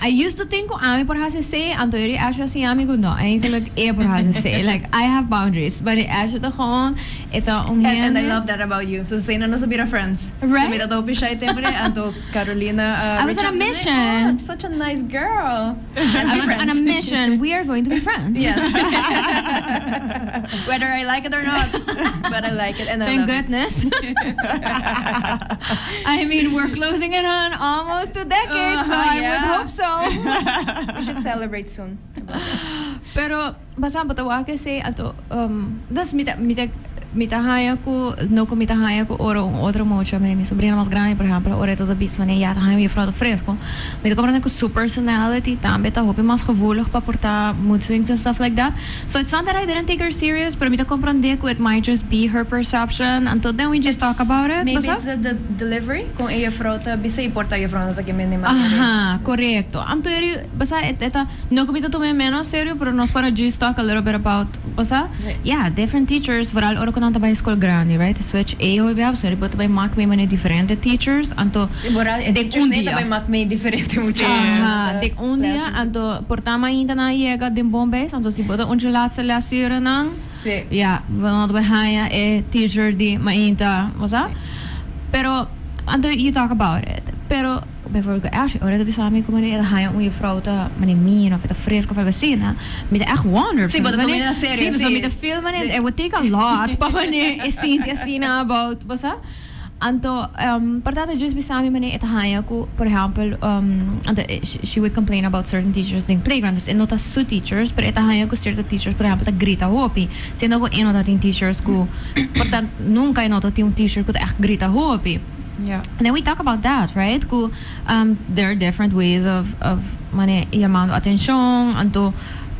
I used to think cu ami por haci esey, anto yori Ashley a siña mi cu no, eigenlijk e por haci esey. Like I have boundaries, but Ashley ta gewoon e ta un hende. And I love that about you. So esey nan nos a bira friends. Right? So mi ta hopi shy tempo anto Carolina I was on a mission. Oh, such a nice girl. I was on a mission. We are going to be friends. Yes. Whether I like it or not, but I like it and I Thank love goodness. I mean, we're closing in on almost a decade, so I would hope so. it. We should celebrate soon. Pero, basta bo ta wak esei, anto, dus mi ta, mi ta, mi ta haña ku, no ku mi ta haña ku ora un otro mucha, mira mi sobrina mas grandi, por ehempel, ora e ta ta bisa manera ya ta haña un juffrouw ta fresco, mi ta comprende ku su personality tambe ta hopi mas gevoelig pa por ta mood swings and stuff like that. So it's not that I didn't take her serious, pero mi ta comprende ku it might just be her perception, anto then we just talk about it, Maybe basta? it's the delivery con e juffrouw ta bisa y por ta juffrouw no ta ke mende mas. Aha, corecto. Anto eri, basta e ta. No cu mi ta tuma menos serio, pero nos por a just talk a little bit about, bo sa? Yeah, different teachers, vooral ora cu nan ta bay school grandi, right? Switch A hoy bia, pasobra bo ta bay mak mee manera diferente teachers, anto Vooral e den teachers un nee ta dia. bay mak mee diferente mucha. Aha, den un dia, anto por ta mainta nan a yega den bon bes, anto si bo ta un dje laatste lesurennan, yeah, bo no ta bay haya e teacher di mainta, bo sa? Pero, anto you talk about it, pero. Bijvoorbeeld ku Ashley, ora e ta bisa mi ku manera e ta haña un juffrouw ta manera mean of e ta fresco of algo asina, mi ta echt wonder. Sí, bo ta tuma na serio, Sí, pasobra sí. mi ta feel manera it would take a lot pa manera e sinti asina about, bo sa? Anto, por ta ta just bisa mi manera e ta haña ku, por ehempel, anto she would complain about certain teachers den playground, dus e no ta su teachers, pero e ta haña ku cierto teachers, por ehempel, ta grita hopi, siendo ku e no ta tin teachers ku, por ta nunca e no ta tin un teacher ku ta echt grita hopi. Yeah. And then we talk about that, right? Ku there are different ways of of mane yamando atencion, anto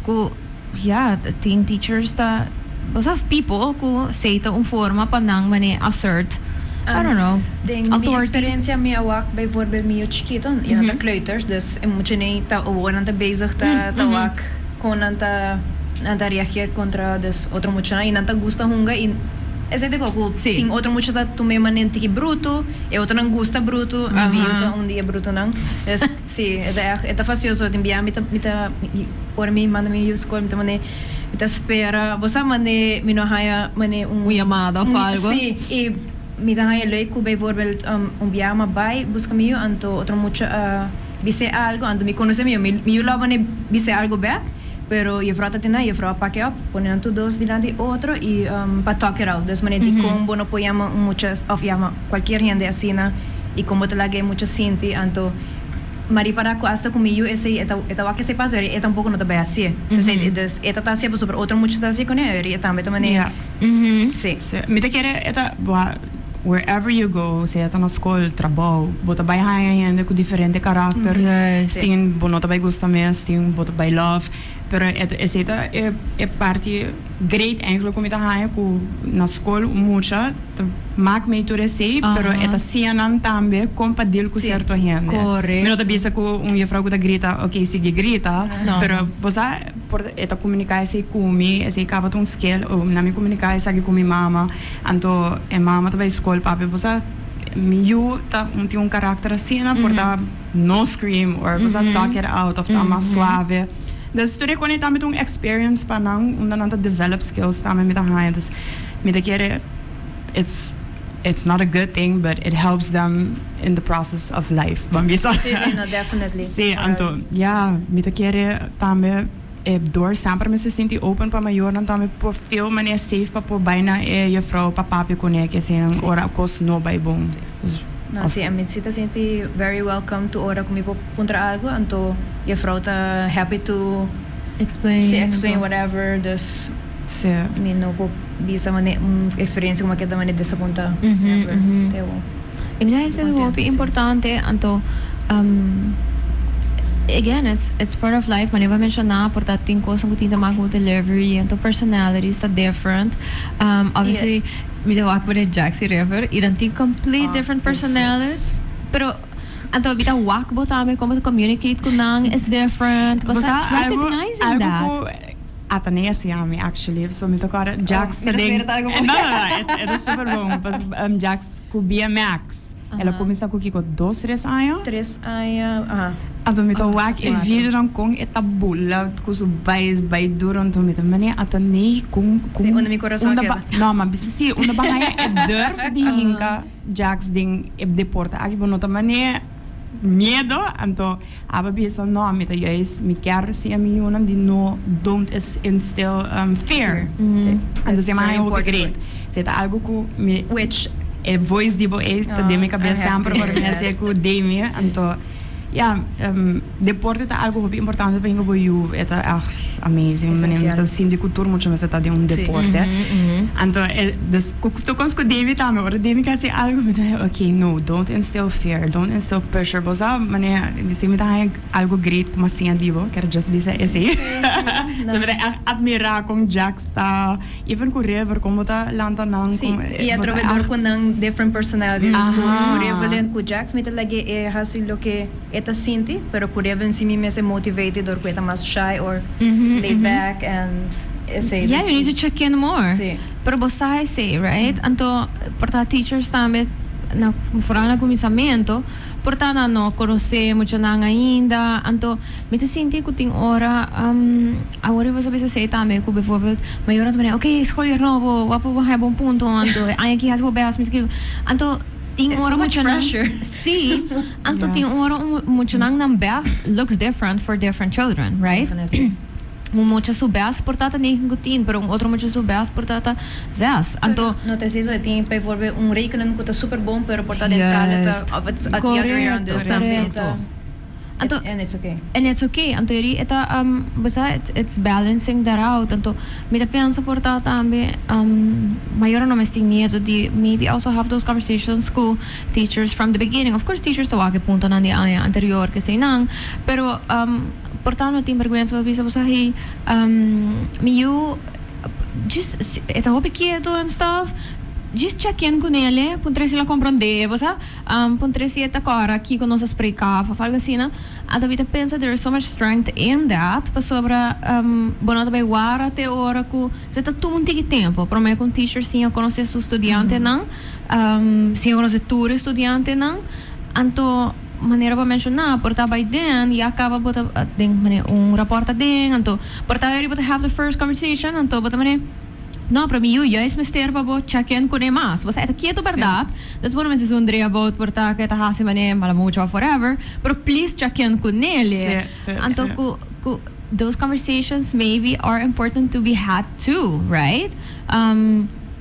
ku ja, tin teachers ta bo sa people ku sei ta un forma pa nan mane assert, I don't know, Den mi authority. experiencia mi a wak bijvoorbeeld mi yu chikito, y nan ta kleuters, dus e muchanan ta awor nan ta bezig ta ta wak con nan ta nan ta reageer contra dus otro muchanan y nan ta gusta hunga y Esei ta ku tin otro mucha ta tum'é manera tiki brutu, e otronan gusta brutu, mi yu ta un di e brutunan. Dus si, e ta ègt, e ta fasioso. Tin bia mi ta, mi ta, ora mi manda mi yu skol mi ta manera, mi ta spera, bo sa manera mi no haña manera un. Un yamada òf algu. Si, i mi ta haña leuk ku bijvoorbeeld un bia mi a bai buska mi yu, anto otro mucha a bis'é algu, anto mi konosé mi yu, mi yu lo a manera bis'é algu bèk. Pero juffrouw ta tene, juffrouw a pak e op, pone nan tur dos dilanti otro y pa talk it out. Dus manera dicon bo no por yama un mucha of yama cualkier hende asina y con bo ta laga e mucha sinti. Anto m'a ripara cu hasta cu mi yu esey e ta e ta wak esey paso e tampoco no ta bay hacié. Dus e ta ta hacié pasobra otro mucha ta hacié cune e tambe ta manera si. Si, mi ta kere e ta bo a wherever you go, sea ta na scol, trabou, bo ta bai haña hende cu diferente karakter. Tin bo no ta bai gusta mes, tin bo ta bai love, pero e esey ta e e parti great eigenlijk cu mi ta haña cu na scol un mucha ta mak mee tur esey, pero e ta siña nan tambe con pa deal cu cierto hende. Mi no ta bisa cu un juffrouw cu ta grita, ok sigui grita, pero bo sa por e ta comunica esey cu mi, esey caba ta un skill, o na mi comunica esaki cu mi mama. Anto e mama ta bai skol, papia bo sa mi yu ta un tin un karakter asina por ta no scream or bo sa talk it out of ta mas suave. Dus tur e kos tambe ta un experience pa nan, unda nan ta develop skills tambe mi ta haña. Dus mi ta kere it's not a good thing, but it helps them in the process of life. Ban bisa. Si, no, definitely. Si, anto, ja, mi ta kere tambe e door semper mester sinti open pa mayornan tambe por feel manera safe pa por bai na e juffrouw pa papia kuné ke asina ora kos no bai bon. Dus, No, si, ami si ta sinti very welcome tur ora ku mi por puntra algu, anto juffrouw ta happy to explain. Si, explain whatever, dus mi no por bisa manera un experiencia ku mi a keda manera desapunta. Never. Te awor. I mi ta hasi hopi importante, anto again, it's part of life, manera bo a menciona por ta tin cosnan cu tin ta mas cu delivery, anto personalities ta different. Obviously mi ta wak por Jax y River y nan tin complete different personalities, pero anto mi ta wak bo tambe como ta communicate cu nan is different, bo sa, it's recognizing that. Algo cu Atenea siña mi actually, so mi ta acorda Jax ta den, no, no, no, e ta super bon, pas Jax cu BMX, el a cuminsa cu kico, dos, tres aña? Tres aña, aha. Anto mi ta wak e videonan con e ta bula cu su bais bai duro, anto mi ta mane Atenea con, con, Si, unda mi corazon a keda. No, ma bisa si, unda bo haya e durf di hinca Jax den e deporte aki, bo no ta mane miedo, anto aba bisa no, mi ta juist, mi kier siña mi yunan di no, don't instill fear. Anto si mi a haña hopi great. Si ta algo cu mi, Which e voice di bo ei ta den mi cabes semper ora mi hacié cu Demi, anto ya, deporte ta algo hopi importante pa hinca bo yu, e ta echt amazing, manera mi ta sinti cu tur mucha mester ta den un deporte. Anto e, dus cu tur cos cu Demi tambe, ora Demi ke haci algo mi ta ok, no, don't instill fear, don't instill pressure, bo sa manera si mi ta haña algo great cu mi a siña di bo, kier just bisa esey. So mi ta echt admira con Jax ta. Even cu River, con bo ta lanta nan Si, con y bo ta atrobe door echt cu nan different personalities, cu Aha. Riverlin cu Jax mi ta lag'e e haci loke e ta sinti, pero cu Riverlin si mi mester motivate door cu e ta mas shy or laid back and esey. Yeah, you need to check in more. Si. Pero bo sa esey, right? Anto por ta teachers tambe na vooral na cuminsamento por ta nan no conoce muchanan ainda, anto mi ta sinti cu tin ora Awor bo sa bisa esei tambe ku bijvoorbeeld mayornan ta manera ok schooljaar nobo wak bo haña bon punto anto e aña aki hasi bo best mi skiu anto tin ora muchanan si anto tin ora muchanan nan best looks different for different children, right? Un mucha su best por ta ta negen ku tin pero un otro mucha su best por ta ta zes anto No ta esei so e tin bijvoorbeeld un rekenen ku ta super bon pero por ta den taal ta of it's the other way around dus tambe ta. Anto, And it's okay. And it's okay. Anto yeri e ta, bo sa, it's balancing that out. Anto, mi ta pensa por ta tambe, mayornan no mester tin miedo di maybe also have those conversations cu teachers from the beginning. Of course teachers ta wak e puntonan di aña anterior keseinan, pero por ta no tin berguensa pa bisa bo sa, hey, mi yu djis e ta hopi kieto and stuff, djis check in cunele, puntra si el a comprende, bo sa. Puntra si e ta kòrda kiko nos a spreká of algu asina. Anto mi ta pensa there is so much strength in that pasobra bo no ta bai wara te ora ku se ta tuma un tiki tempu promé ku un teacher siña konosé su studiantenan, siña konosé tur e studiantenan. Anto manera bo a menshoná por ta by then ya kaba bo ta den manera un rapòrt aden anto por ta bo ta have the first conversation anto bo ta manera. No, pero mi yu juist mester pa bo check in cune mas. Bo sa e ta kieto berdad, dus bo no mester zundri about por ta cu e ta haci mane mala mucha of whatever, pero please check in cunele. Anto cu cu those conversations maybe are important to be had too, right?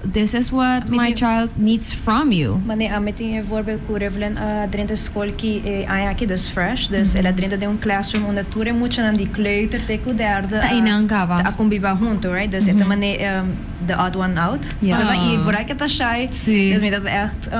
This is what my child needs from you. Mane ami tin e voorbeeld cu Rivlin a drenta school ki e aña aki, dus fresh, dus el a drenta den un classroom unda tur e muchanan di kleuter te cu derde Ta einan caba. a conbiba hunto, right? Dus e ta mane the odd one out. Pues y por cu e ta shy, dus mi ta echt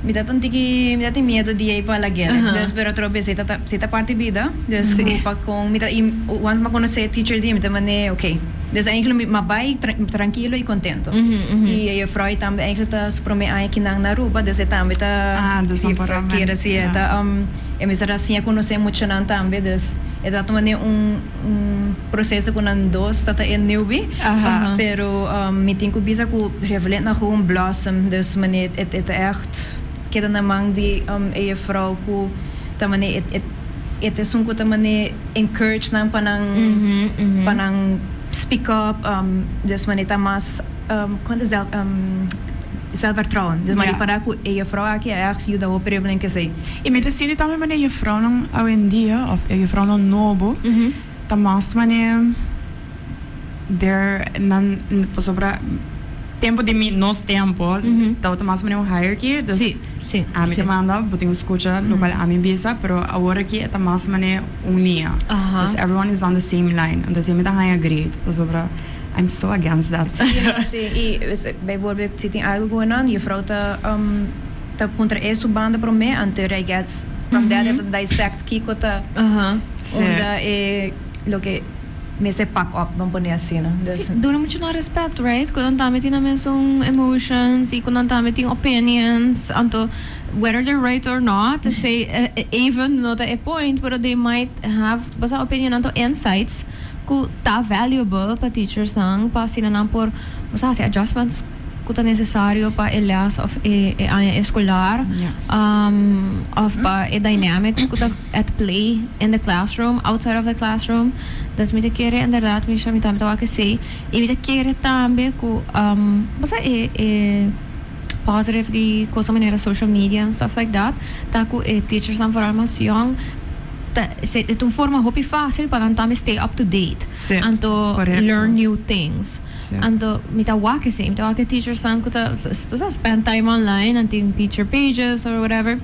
mi ta un tiki, mi ta tin miedo di ei pa lag'el. Dus pero otro bes e ta si ta parti bida, dus cu pa con mi ta y once mi a conoce e teacher di mi ta mane ok. Dus eigenlijk mi a bai trankilo y contento. Y e juffrouw tambe eigenlijk ta su prome aña kinan na Aruba, dus e tambe ta si kere si e ta e mester a siña conoce muchanan tambe, dus e ta tuma den un un proceso cu nan dos ta ta e newbie, pero mi tin cu bisa cu Revelin a gewoon blossom, dus mane e ta echt keda na man di e juffrouw cu ta mane e. E ta esun ku ta mane encourage nan pa nan pa nan speak up, dus mane ta mas kon ta zelf zelfvertrouwen. Dus mane para ku e juffrouw aki a ègt yuda hopi Evelyn kesei. I mi ta sinti tambe mane juffrouwnan awendia of e juffrouwnan nobo ta mas mane der nan pasobra tempo di mi nos tempo tabata mas mane un hierarchy dus ami ta manda bo tin ku skucha lokual ami bisa pero awor aki e ta mas mane un liña dus everyone is on the same line entonces mi ta haña great pasobra I'm so against that. Sí, no, sí. I bijvoorbeeld si tin algo ku nan, juffrouw ta ta puntra e su banda promé, anto I guess from that e ta dissect kiko ta unda e loke mester pak op, ban pone asina. Sí, duna mucho nan respet, right? Ku nan tambe tin nan mesun emotions i ku nan tambe tin opinions, anto whether they're right or not, esei even no ta e point, pero they might have basa opinionnan to insights ku ta valuable pa teachersnan pa asina nan por bo sa hasi adjustments ku ta nesesario pa e les of e e aña eskolar of pa e dynamics ku ta at play in the classroom, outside of the classroom. Dus mi ta kere inderdaad Misha mi tambe ta wak esei i mi ta kere tambe ku bo sa e e positive di cosa manera social media and stuff like that ta ku e teachersnan vooral mas yong ta e ta un forma hopi facil pa nan tambe stay up to date anto learn new things anto mi ta wak esei mi ta wak e teachersnan ku ta spend time online nan tin teacher pages or whatever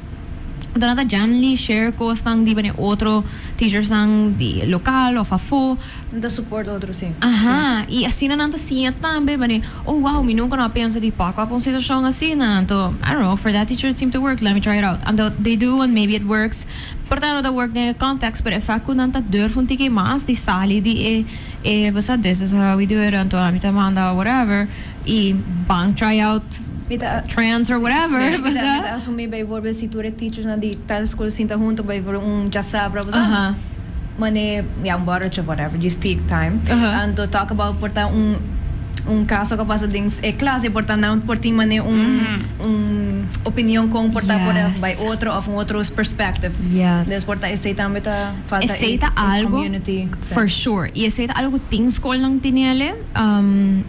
anto nan ta genuinely share kosnan di manera otro teachersnan di local of afo. Nan ta support otro si. Aha, y asina nan ta siña tambe, mane, oh wow, mi nunca no a pensa di pak op un situacion asina, anto, I don't know, for that teacher it seemed to work, let me try it out. Anto, they do and maybe it works, por ta no ta work den e context, pero e fact cu nan ta durf un tiki mas di sali di e, e, bo sa, this is how we do it, anto ami ta manda whatever, y ban try out Mi ta, trends or whatever, si, bo mi ta, mi sa. ta asumi bijvoorbeeld si tur e teachersnan di tal school sinta hunto, bijvoorbeeld un djasabra, bo sa. Aha. Mane, ya, un borreltje of whatever, just take time. Anto talk about por ta un un caso cu a pasa den e klas y por ta nan por tin mane un un opinion con por ta por a bay otro of un otro perspective. Dus por ta esey tambe ta falta Esey e ta algo community for sure y esey ta algo cu tin scolnan tinele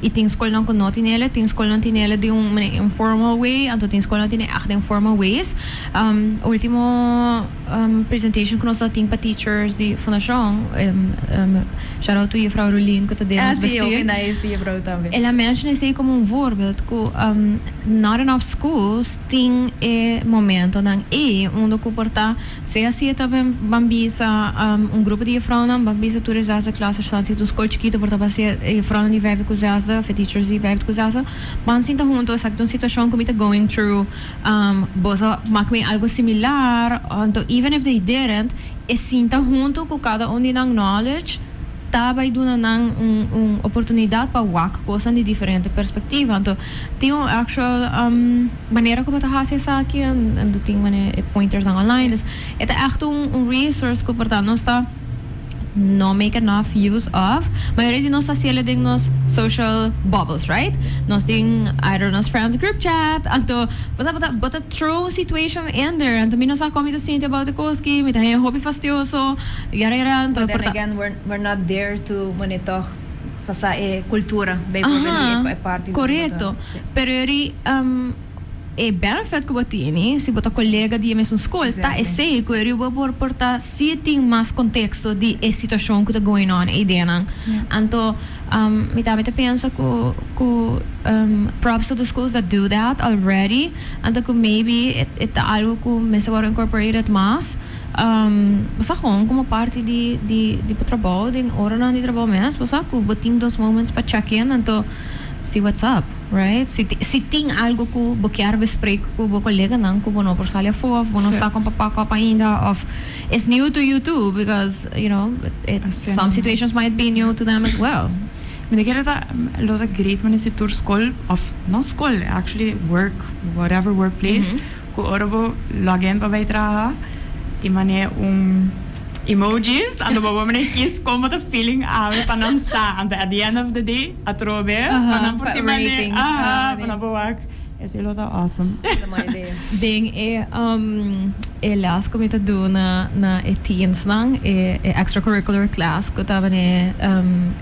y tin scolnan cu no tinele, tin scolnan tinele den un mane informal way anto tin scolnan tine echt den formal ways. Ultimo presentation ku nos ta tin pa teachers di fundashon, shout out to juffrouw Rolien ku ta den nos Ah, sí, bestuur. hopi nice juffrouw tambe. El a mention esei komo un voorbeeld ku not enough schools tin e momentonan ei unda ku por ta sea si e ta ban bisa un grupo di juffrouwnan ban bisa tur e zesde klassersnan si ta un skol chikito por ta ban sea e juffrouwnan di vijfde ku zesde of e teachers di vijfde ku zesde ban sinta hunto esaki ta un situashon ku mi ta going through. Boso mak mi algo similar, anto even if they didn't, e sinta hunto ku kada un di nan knowledge ta bai duna nan un un oportunidat pa wak kosnan di diferente perspektiva. Anto tin un actual manera ku bo ta hasi esaki, anto tin manera e pointersnan online, dus e ta echt un un resource ku por ta nos ta no make enough use of. Mayoria di nos ta haciele den nos social bubbles, right? Nos tin either nos friends group chat, anto bo ta bo ta bo ta throw un situation in there, anto mi no sa con mi ta sinti about e cos aki, mi ta haña hopi fastioso, yara yara, anto But then por ta. again, we're we're not there to wanneer toch pasa e cultura, bijvoorbeeld di e parti. Correcto, pero yori. E benefit ku bo tene si bo ta kolega di e mesun skol ta esei ku e riba bo por ta si tin mas konteksto di e situashon ku ta going on e ideanan. Anto mi tambe ta pensa ku ku props to the schools that do that already anto ku maybe e ta algu ku mester wòrdu incorporated mas bo sa kon komo parti di di di bo trabou den oranan di trabou mes bo sa ku bo tin dos moments pa check in anto see what's up. Right? Si si tin algo ku bo kier bespreek ku bo koleganan ku bo no por sali afó of bo no sa kon pa pak op ainda of it's new to you too because you know it some situations might be new to them as well. Mi ta kere ta lo ta great manera si tur skol of no skol actually work whatever workplace ku ora bo log in pa bai traha tin manera un emojis anto bo por manera kies kon bo ta feeling awe pa nan sa anto at the end of the day Atrobe, pa nan por tin mane, aha, pa nan por wak. Esei lo ta awesome. Den e. E les ku mi ta duna na e teensnan, e extracurricular class ku ta bane,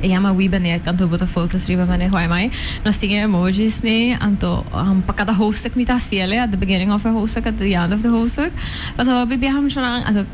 e yama We Bane, anto bo ta focus riba bane hoy mai. Nos tin e emojis ni, anto pa kada hoofdstuk mi ta hasiel at the beginning of e hoofdstuk, at the end of the hoofdstuk. Pasobra hopi biaha muchanan, anto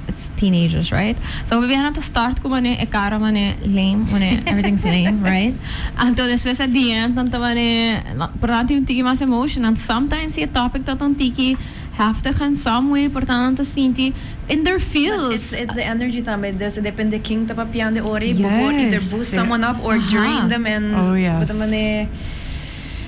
it's teenagers, right? So hopi biaha nan ta start ku mane e kara mane lame, mane everything's lame, right? Anto despues at the end nan ta mane, por nan tin un tiki mas emotion, and sometimes si e topic ta un tiki heftig in some way, por nan ta sinti in their feels. It's the energy tambe, dus depende ken ta papiando ora y bo por either boost someone up or drain them and bo ta mane.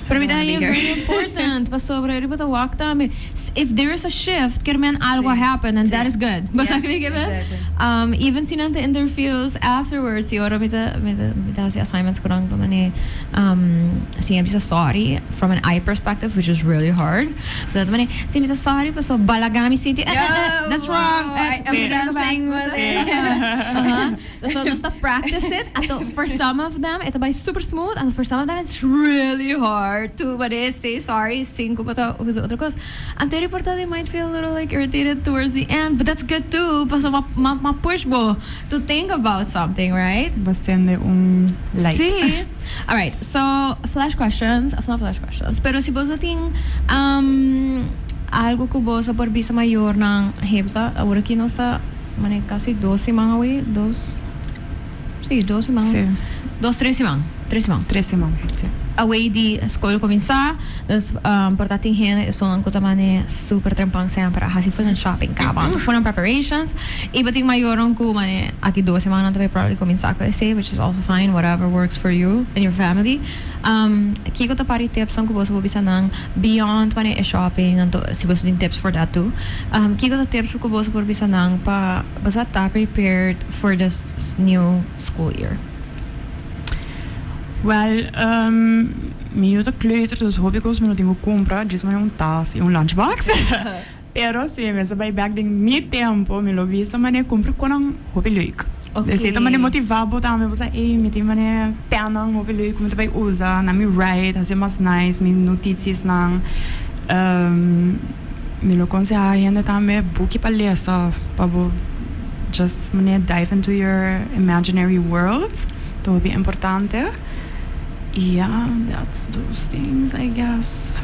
Pero mi ta haña very important pasobra riba ta wak tambe if there is a shift kier men algo a happen and that is good. Bo sa kiko mi kier? Even si nan ta in their feels afterwards y ora mi ta mi ta haci assignments cu nan pa mane siña bisa sorry from an I perspective, which is really hard. So ta mane si mi ta sorry paso balaga mi sinti that's wrong. I am sensing. So nos ta practice it anto for some of them e ta bai super smooth anto for some of them it's really hard to mane say sorry sin cu bo ta usa otro cos. Anto e reporta they might feel a little like irritated towards the end but that's good too paso ma ma push bo to think about something, right? Bo sende un light. Si. Alright, so flash questions, of no flash questions, pero si boso tin algo cu boso por bisa mayornan, Hebza, awor aki nos ta mane casi dos siman awe, dos, si, dos siman, Si. Dos, tres siman, tres siman. Tres siman, si. Away di scol cuminsa, dus por ta tin hende esunnan cu ta mane super trempan semper a haci full nan shopping caba, anto full nan preparations, y bo tin mayornan cu mane aki dos siman nan ta bay probably cuminsa cu esey, which is also fine, whatever works for you and your family. Kico ta par di tipsnan cu boso por bisa nan beyond mane e shopping, anto si boso tin tips for that too, kico ta tips cu boso por bisa nan pa boso ta prepared for this new school year? Well, mi yu ta kleuter, dus hopi kos mi no tin ku kumpra, djis mane un tas i un lunchbox. Pero si mi mester bai bek den mi tempu, mi lo bisa mane kumpra konan hopi leuk. Esei ta mane motivá bo tambe, bo sa, ey, mi tin mane pènnan hopi leuk ku mi ta bai usa, nan mi write, hasi mas nice mi notitiesnan. Mi lo konsehá hende tambe buki pa lesa pa bo just mane dive into your imaginary world. Ta hopi importante. Y ya, that's those things I guess.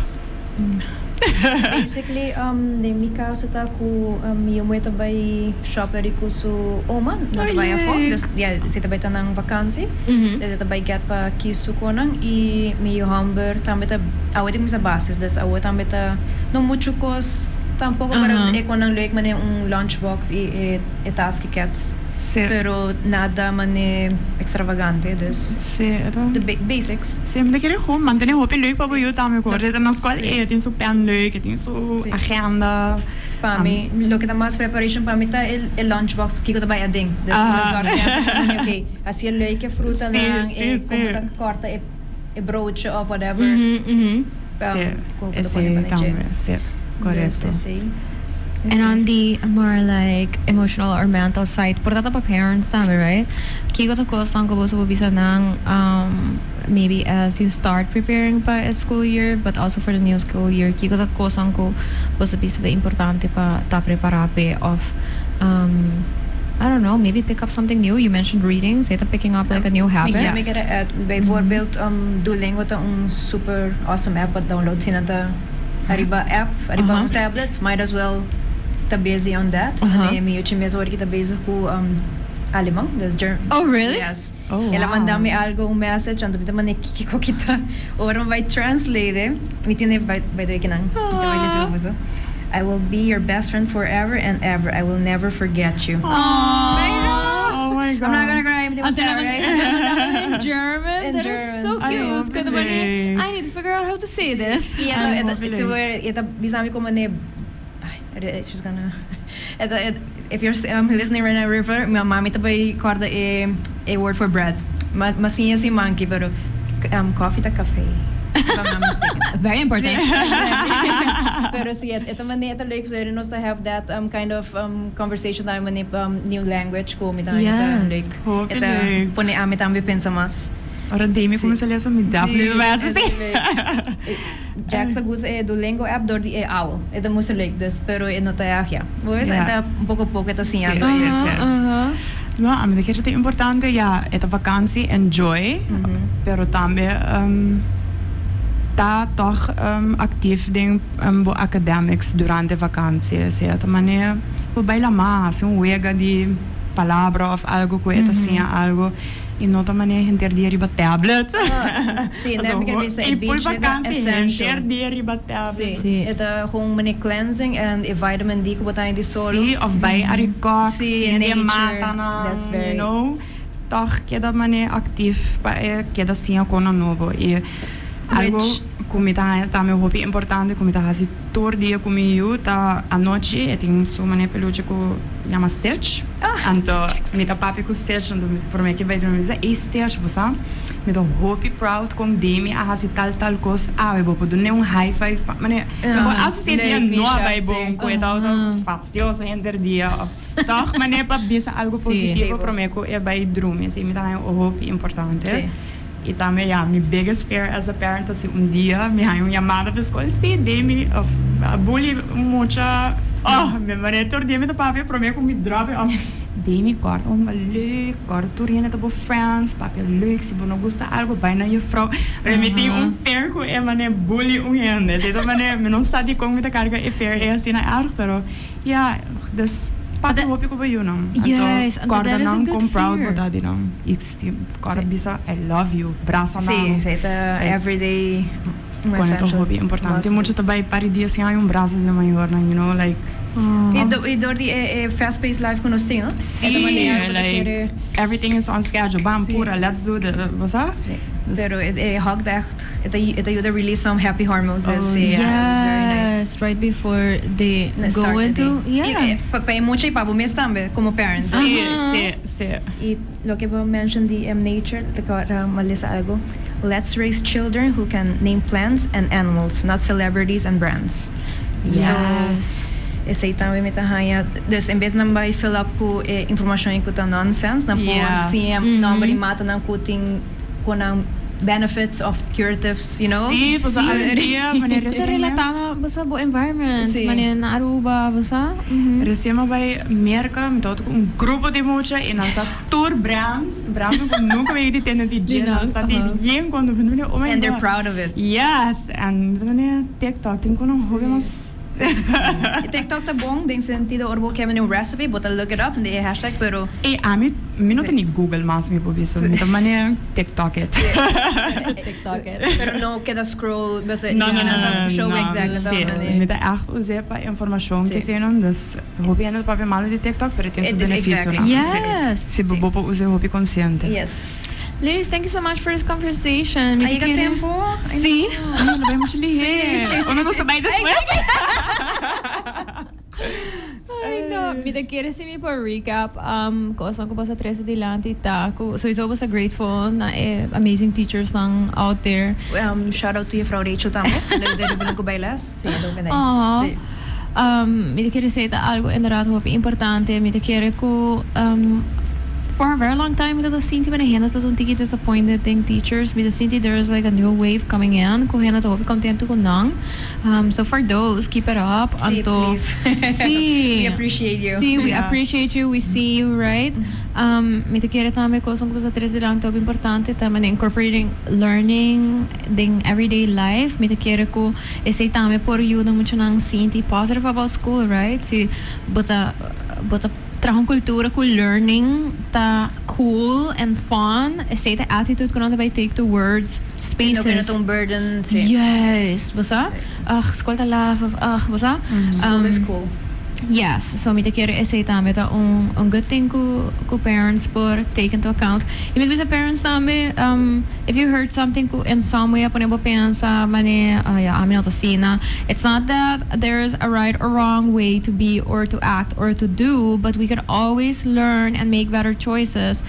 Basically, den mi caso ta cu mi yomoe ta bay shopper cu su oma, nan ta bay afo, dus ya, si ta bay ta nan vakantie, dus e ta bay get pa kies su conan y mi yu homber tambe ta, awe ta cuminsa basis, dus awe tambe ta, no mucho cos tampoco, pero e conan leuk mane un lunchbox y e tas ki kets. Pero nada mane extravagante, dus the basics. Sí, mi ta kere gewoon mantene hopi leuk pa bo yu tambe ku ora e ta na skol e tin su pen leuk, e tin su agenda. Pa mi, loke ta mas preparation pa mi ta e lunchbox, kiko ta bai aden. Dus mi ta zorg semper pa mane ok, hasi e leuk e frutanan, e komo ta korta e broodje of whatever. Sí, esei tambe, sí, korekto. And on the more like emotional or mental side, por ta ta pa parents tambe, right? Kiko ta kosnan ku boso por bisa nan maybe as you start preparing pa e school year, but also for the new school year, kiko ta kosnan ku boso bisa ta importante pa ta prepara p'e of I don't know, maybe pick up something new. You mentioned reading, so ta picking up like a new habit. Mi kere add, bijvoorbeeld Duolingo ta un super awesome app pa download si nan ta ariba app, ariba un tablet, might as well ta busy on that. Mi yuchi mes awor ki ta bezig ku Aleman, dus German. Oh really? Yes. El a manda mi algo, un message, anto mi ta manda kiko ki ta, ora mi bai translate, mi tene by the way kinan, mi ta bai lesa pa boso. I will be your best friend forever and ever, I will never forget you. Oh my God. I'm not gonna cry, mi ta sorry. In German? In That is so cute. Ay, I, I need to figure out how to say this. Y e ta bisa mi como ne, ay, she's gonna, if you're listening right now, River, mi mami ta bay corda e e word for bread. Ma ma siña si monkey, pero coffee ta café. If I'm not mistaken. Very important. Pero si, e ta manera ta leuk pasobra nos ta have that kind of conversation tambe manera new language ku mi ta leuk. Hopi E ta leuk. pone ami tambe pensa mas. Ora Demi cuminsa lesa mi definitely lo bay haci si. Jax ta gusta e Duolingo app door di e owl. E ta mustra leuk dus, pero e no ta erg ya. Bo ves? E ta un poco poco e ta siñando e. No, ami ta kere ta importante, ya, e ta vakantie, enjoy, pero tambe ta toch actief den bo academics durante vakantie. Sea ta manera bo bay lama, haci un wega di palabra of algo cu e ta siña algo. Y no ta manera henter dia riba tablet. Sí, nee, mi ker bisa e beach ta essential. Henter dia riba tablet. Sí, e ta gewoon manera cleansing and e vitamin D cu bo ta haña di solo. Sí, of bay Arikok, siña di e matanan, you know. Toch keda manera actief pa e keda siña conan nobo. Y algo cu mi ta haña tambe hopi importante cu mi ta haci tur dia cu mi yu ta anochi e tin su manera peluche cu yama Stitch. Anto mi ta papia cu Stitch anto mi prome ke bay drumi mi bisa ey Stitch bo sa mi ta hopi proud con Demi a haci tal tal cos awe bo por dun'e un high five pa manera mi por hasta si e dia no a bay bon cu e tabata fastioso henter dia of toch manera pa bisa algo positivo prome cu e bay drumi esey mi ta haña hopi importante. Y tambe ya, mi biggest fear as a parent ta si un dia mi haña un yamada pa escol, si Demi of a bully un mucha, oh, mi manera tur dia mi ta papia prome cu mi drop e of Demi corta un leuk, corta tur hende ta bo friends, papia leuk, si bo no gusta algo bay na juffrouw, pero mi tin un fear cu e manera bully un hende, si ta manera mi no sa dicon mi ta carga e fear ey asina erg, pero Ya, dus papia hopi ku bo yunan. Juist, Anto anto kòrda that is a nan good kon proud bo fear. ta di nan. I si kòrda bisa I love you, brasa Sí, nan. esei ta everyday un Kon e ta essential hopi importante. must do. Mucha ta bai par di dia sin haña un brasa di nan mayornan, you know, like. I do i dor di e e fast paced life ku nos tin, no? E ta Sí, manera ku ta like kere. everything is on schedule, bam, Sí. pura, let's do the, bo sa? Sí. Dus. Pero e e hug ta echt. E ta e ta yuda release some happy hormones Oh, dus sí, yeah, it's very nice. Yes, right before they Na go start the into, day. I e yes. pa pa e mucha i pa bo mes tambe como parent. Sí, Aha. sí, sí. I loke bo mention di em nature ta kòrda mi a lesa algo, Let's raise children who can name plants and animals, not celebrities and brands. Yes. So esei tambe mi ta haña, dus en bes nan bai fill up ku e informashon ku ta nonsense, nan por Yes. siña nòmber di matanan ku tin Con nan benefits of curatives, you know. Sí, pasobra Sí. alergia, manera Bo ta recien mes. relata na bo sa bo environment, Sí. manera na Aruba, bo sa. Recien mi a bai Merca, mi tabata cu un grupo di mucha y nan sa tur brands, brands cu nunca mi a di tende di dje, nan sa di yen cuando mi ta oh my And they're God. proud of it. Yes, and mi ta manera TikTok tin cu nan hopi mas. Y TikTok ta bon den sentido ora bo ke un recipe bo ta look it up den e hashtag pero. Ey ami mi no ta ni Google mas mi por bisa mi ta manera TikTok it. TikTok it. Pero no keda scroll basta No no no no show no exactly si mi ta echt us'e pa informacion ke eseinan dus hopi hende ta papia malo di TikTok pero e tin su beneficionan. Yes. Si bo por us'e hopi consciente. Yes. Ladies, thank you so much for this conversation. Mi A ta yega kere- tempo? Ay, Sí. Ay, lo bai mucho lihe. Uno no sa bai despues. Ay, no. Mi ta kere si mi por recap cosnan cu boso a trece dilanti ta cu sowieso boso ta grateful na e amazing teachers nan out there. Shout out to juffrouw Rachel tambe. Leuk dat jullie ook bij les. Sí, dat ook nice. Aw. Sí. Mi ta kere esey ta algo inderdaad hopi importante. Mi ta kere cu for a very long time mi ta ta sinti manera hende ta un tiki disappointed den teachers. Mi ta sinti there is like a new wave coming in cu hende ta hopi contento cu nan. So for those, keep it up. Sí, Anto, please. Sí. We appreciate you. Sí, we Yes. appreciate you. We see you, right? Mi ta kere tambe cosnan cu bo sa trece dilanti hopi importante ta manera incorporating learning den everyday life. Mi ta kere cu Esei tambe por yuda muchanan sinti positive about school, right? Si bo ta bo ta traha un cultura cu learning ta cool and fun, esei ta e attitude cu nan ta bay take towards Si, no spaces. cu no ta un burden, si. Juist, bo sa? Ugh, school ta laf of ugh, bo sa? School is cool. Yes, so mi ta kere esei tambe ta un un good thing cu cu parents por take into account. Y mi ta bisa parents tambe, if you heard something cu in some way a pone bo pensa mane ya ami no ta asina, it's not that there is a right or wrong way to be or to act or to do, but we can always learn and make better choices.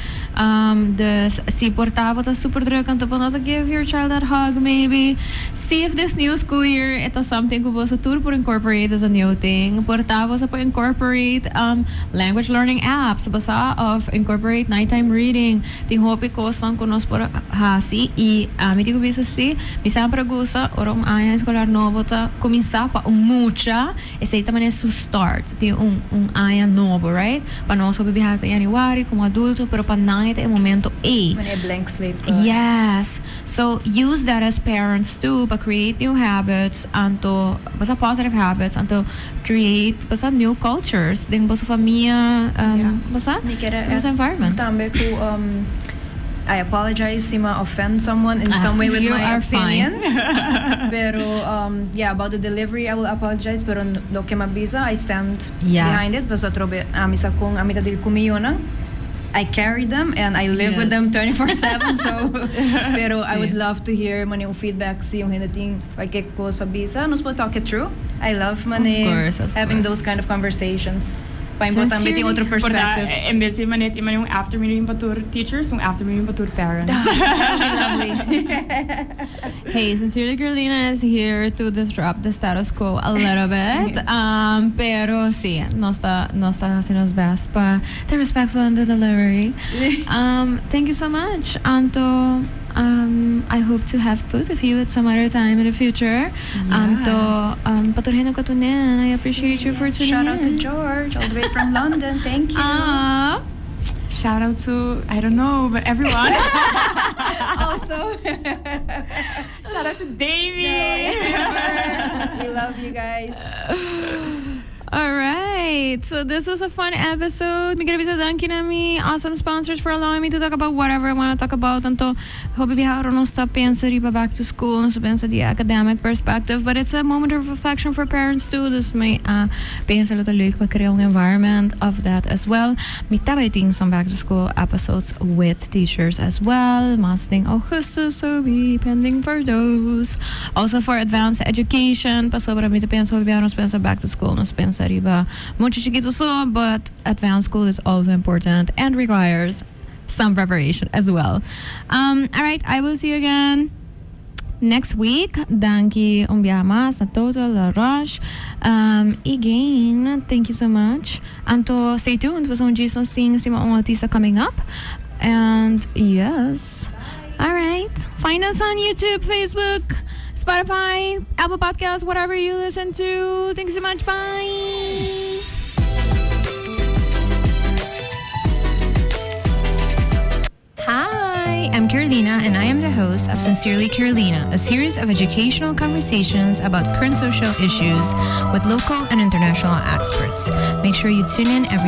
Dus si por ta bo ta super druk anto bo no ta give your child that hug maybe. See if this new school year e ta something cu boso tur por incorporate as a new thing. Por ta boso. Bo por incorporate language learning apps, bo sa, of incorporate nighttime reading. Tin hopi cos cu nos por hasi y ami ta bisa si, mi semper gusta ora un aña escolar nobo ta cuminsa pa un mucha, esey ta manera su start di un aña nobo, right? Pa nos hopi biaha ta januari como adulto, pero pa nan e momento ey. Manera blank slate. Yes. So use that as parents too, but create new habits anto, basta positive habits, anto create basta new cultures den boso famia, basta Mi kier boso environment. Tambe cu I apologize si mi offend someone in some way with You my are fine. Opinions. Pero yeah, about the delivery I will apologize, pero loke mi a bisa, I stand behind it. Paso atrobe ami sa con ami ta deal cu mi yiunan. I carry them and I live with them 24/7, so pero I would love to hear mane un feedback si un hende tin cualkier cos pa bisa, nos por talk it through. I love mane Of course, of having course. Those kind of conversations. Pa importante tin otro perspective. Por en bes di mane tin mane un after meeting pa tur teachers, un after meeting pa tur parents. That would be lovely. Hey, Sincerely Carolina is here to disrupt the status quo a little bit. Pero si, nos ta haciendo nos best pa ta respectful in the delivery. Thank you so much. Anto, I hope to have both of you at some other time in the future. Anto, pa tur hende cu I appreciate you for tuning Shout out to in. George, all the way from London. Thank you. Ah. Shout out to, I don't know, but everyone. Also, Shout out to Davey. We love you guys. All right. So this was a fun episode. Mi kier bisa danki na mi awesome sponsors for allowing me to talk about whatever I want to talk about. Anto, hopi biaha nos ta pensa riba back to school, nos ta pensa di academic perspective, but it's a moment of reflection for parents too. Dus mi a pensa lo ta leuk pa crea un environment of that as well. Mi tambe tin some back to school episodes with teachers as well. Mas den augustus, so be pending for those. Also for advanced education, pasobra mi ta pensa hopi biaha nos pensa back to school, nos pensa riba mucha chikito so, but advanced school is also important and requires some preparation as well. All right, I will see you again next week. Danki un biaha mas na Total, La Rush. Again, thank you so much. Anto, stay tuned for some Jason Singh, sima un artista coming up. And yes. All right. Find us on YouTube, Facebook, Spotify, Apple Podcasts, whatever you listen to. Thank you so much. Bye. Hi, I'm Carolina, and I am the host of Sincerely Carolina, a series of educational conversations about current social issues with local and international experts. Make sure you tune in every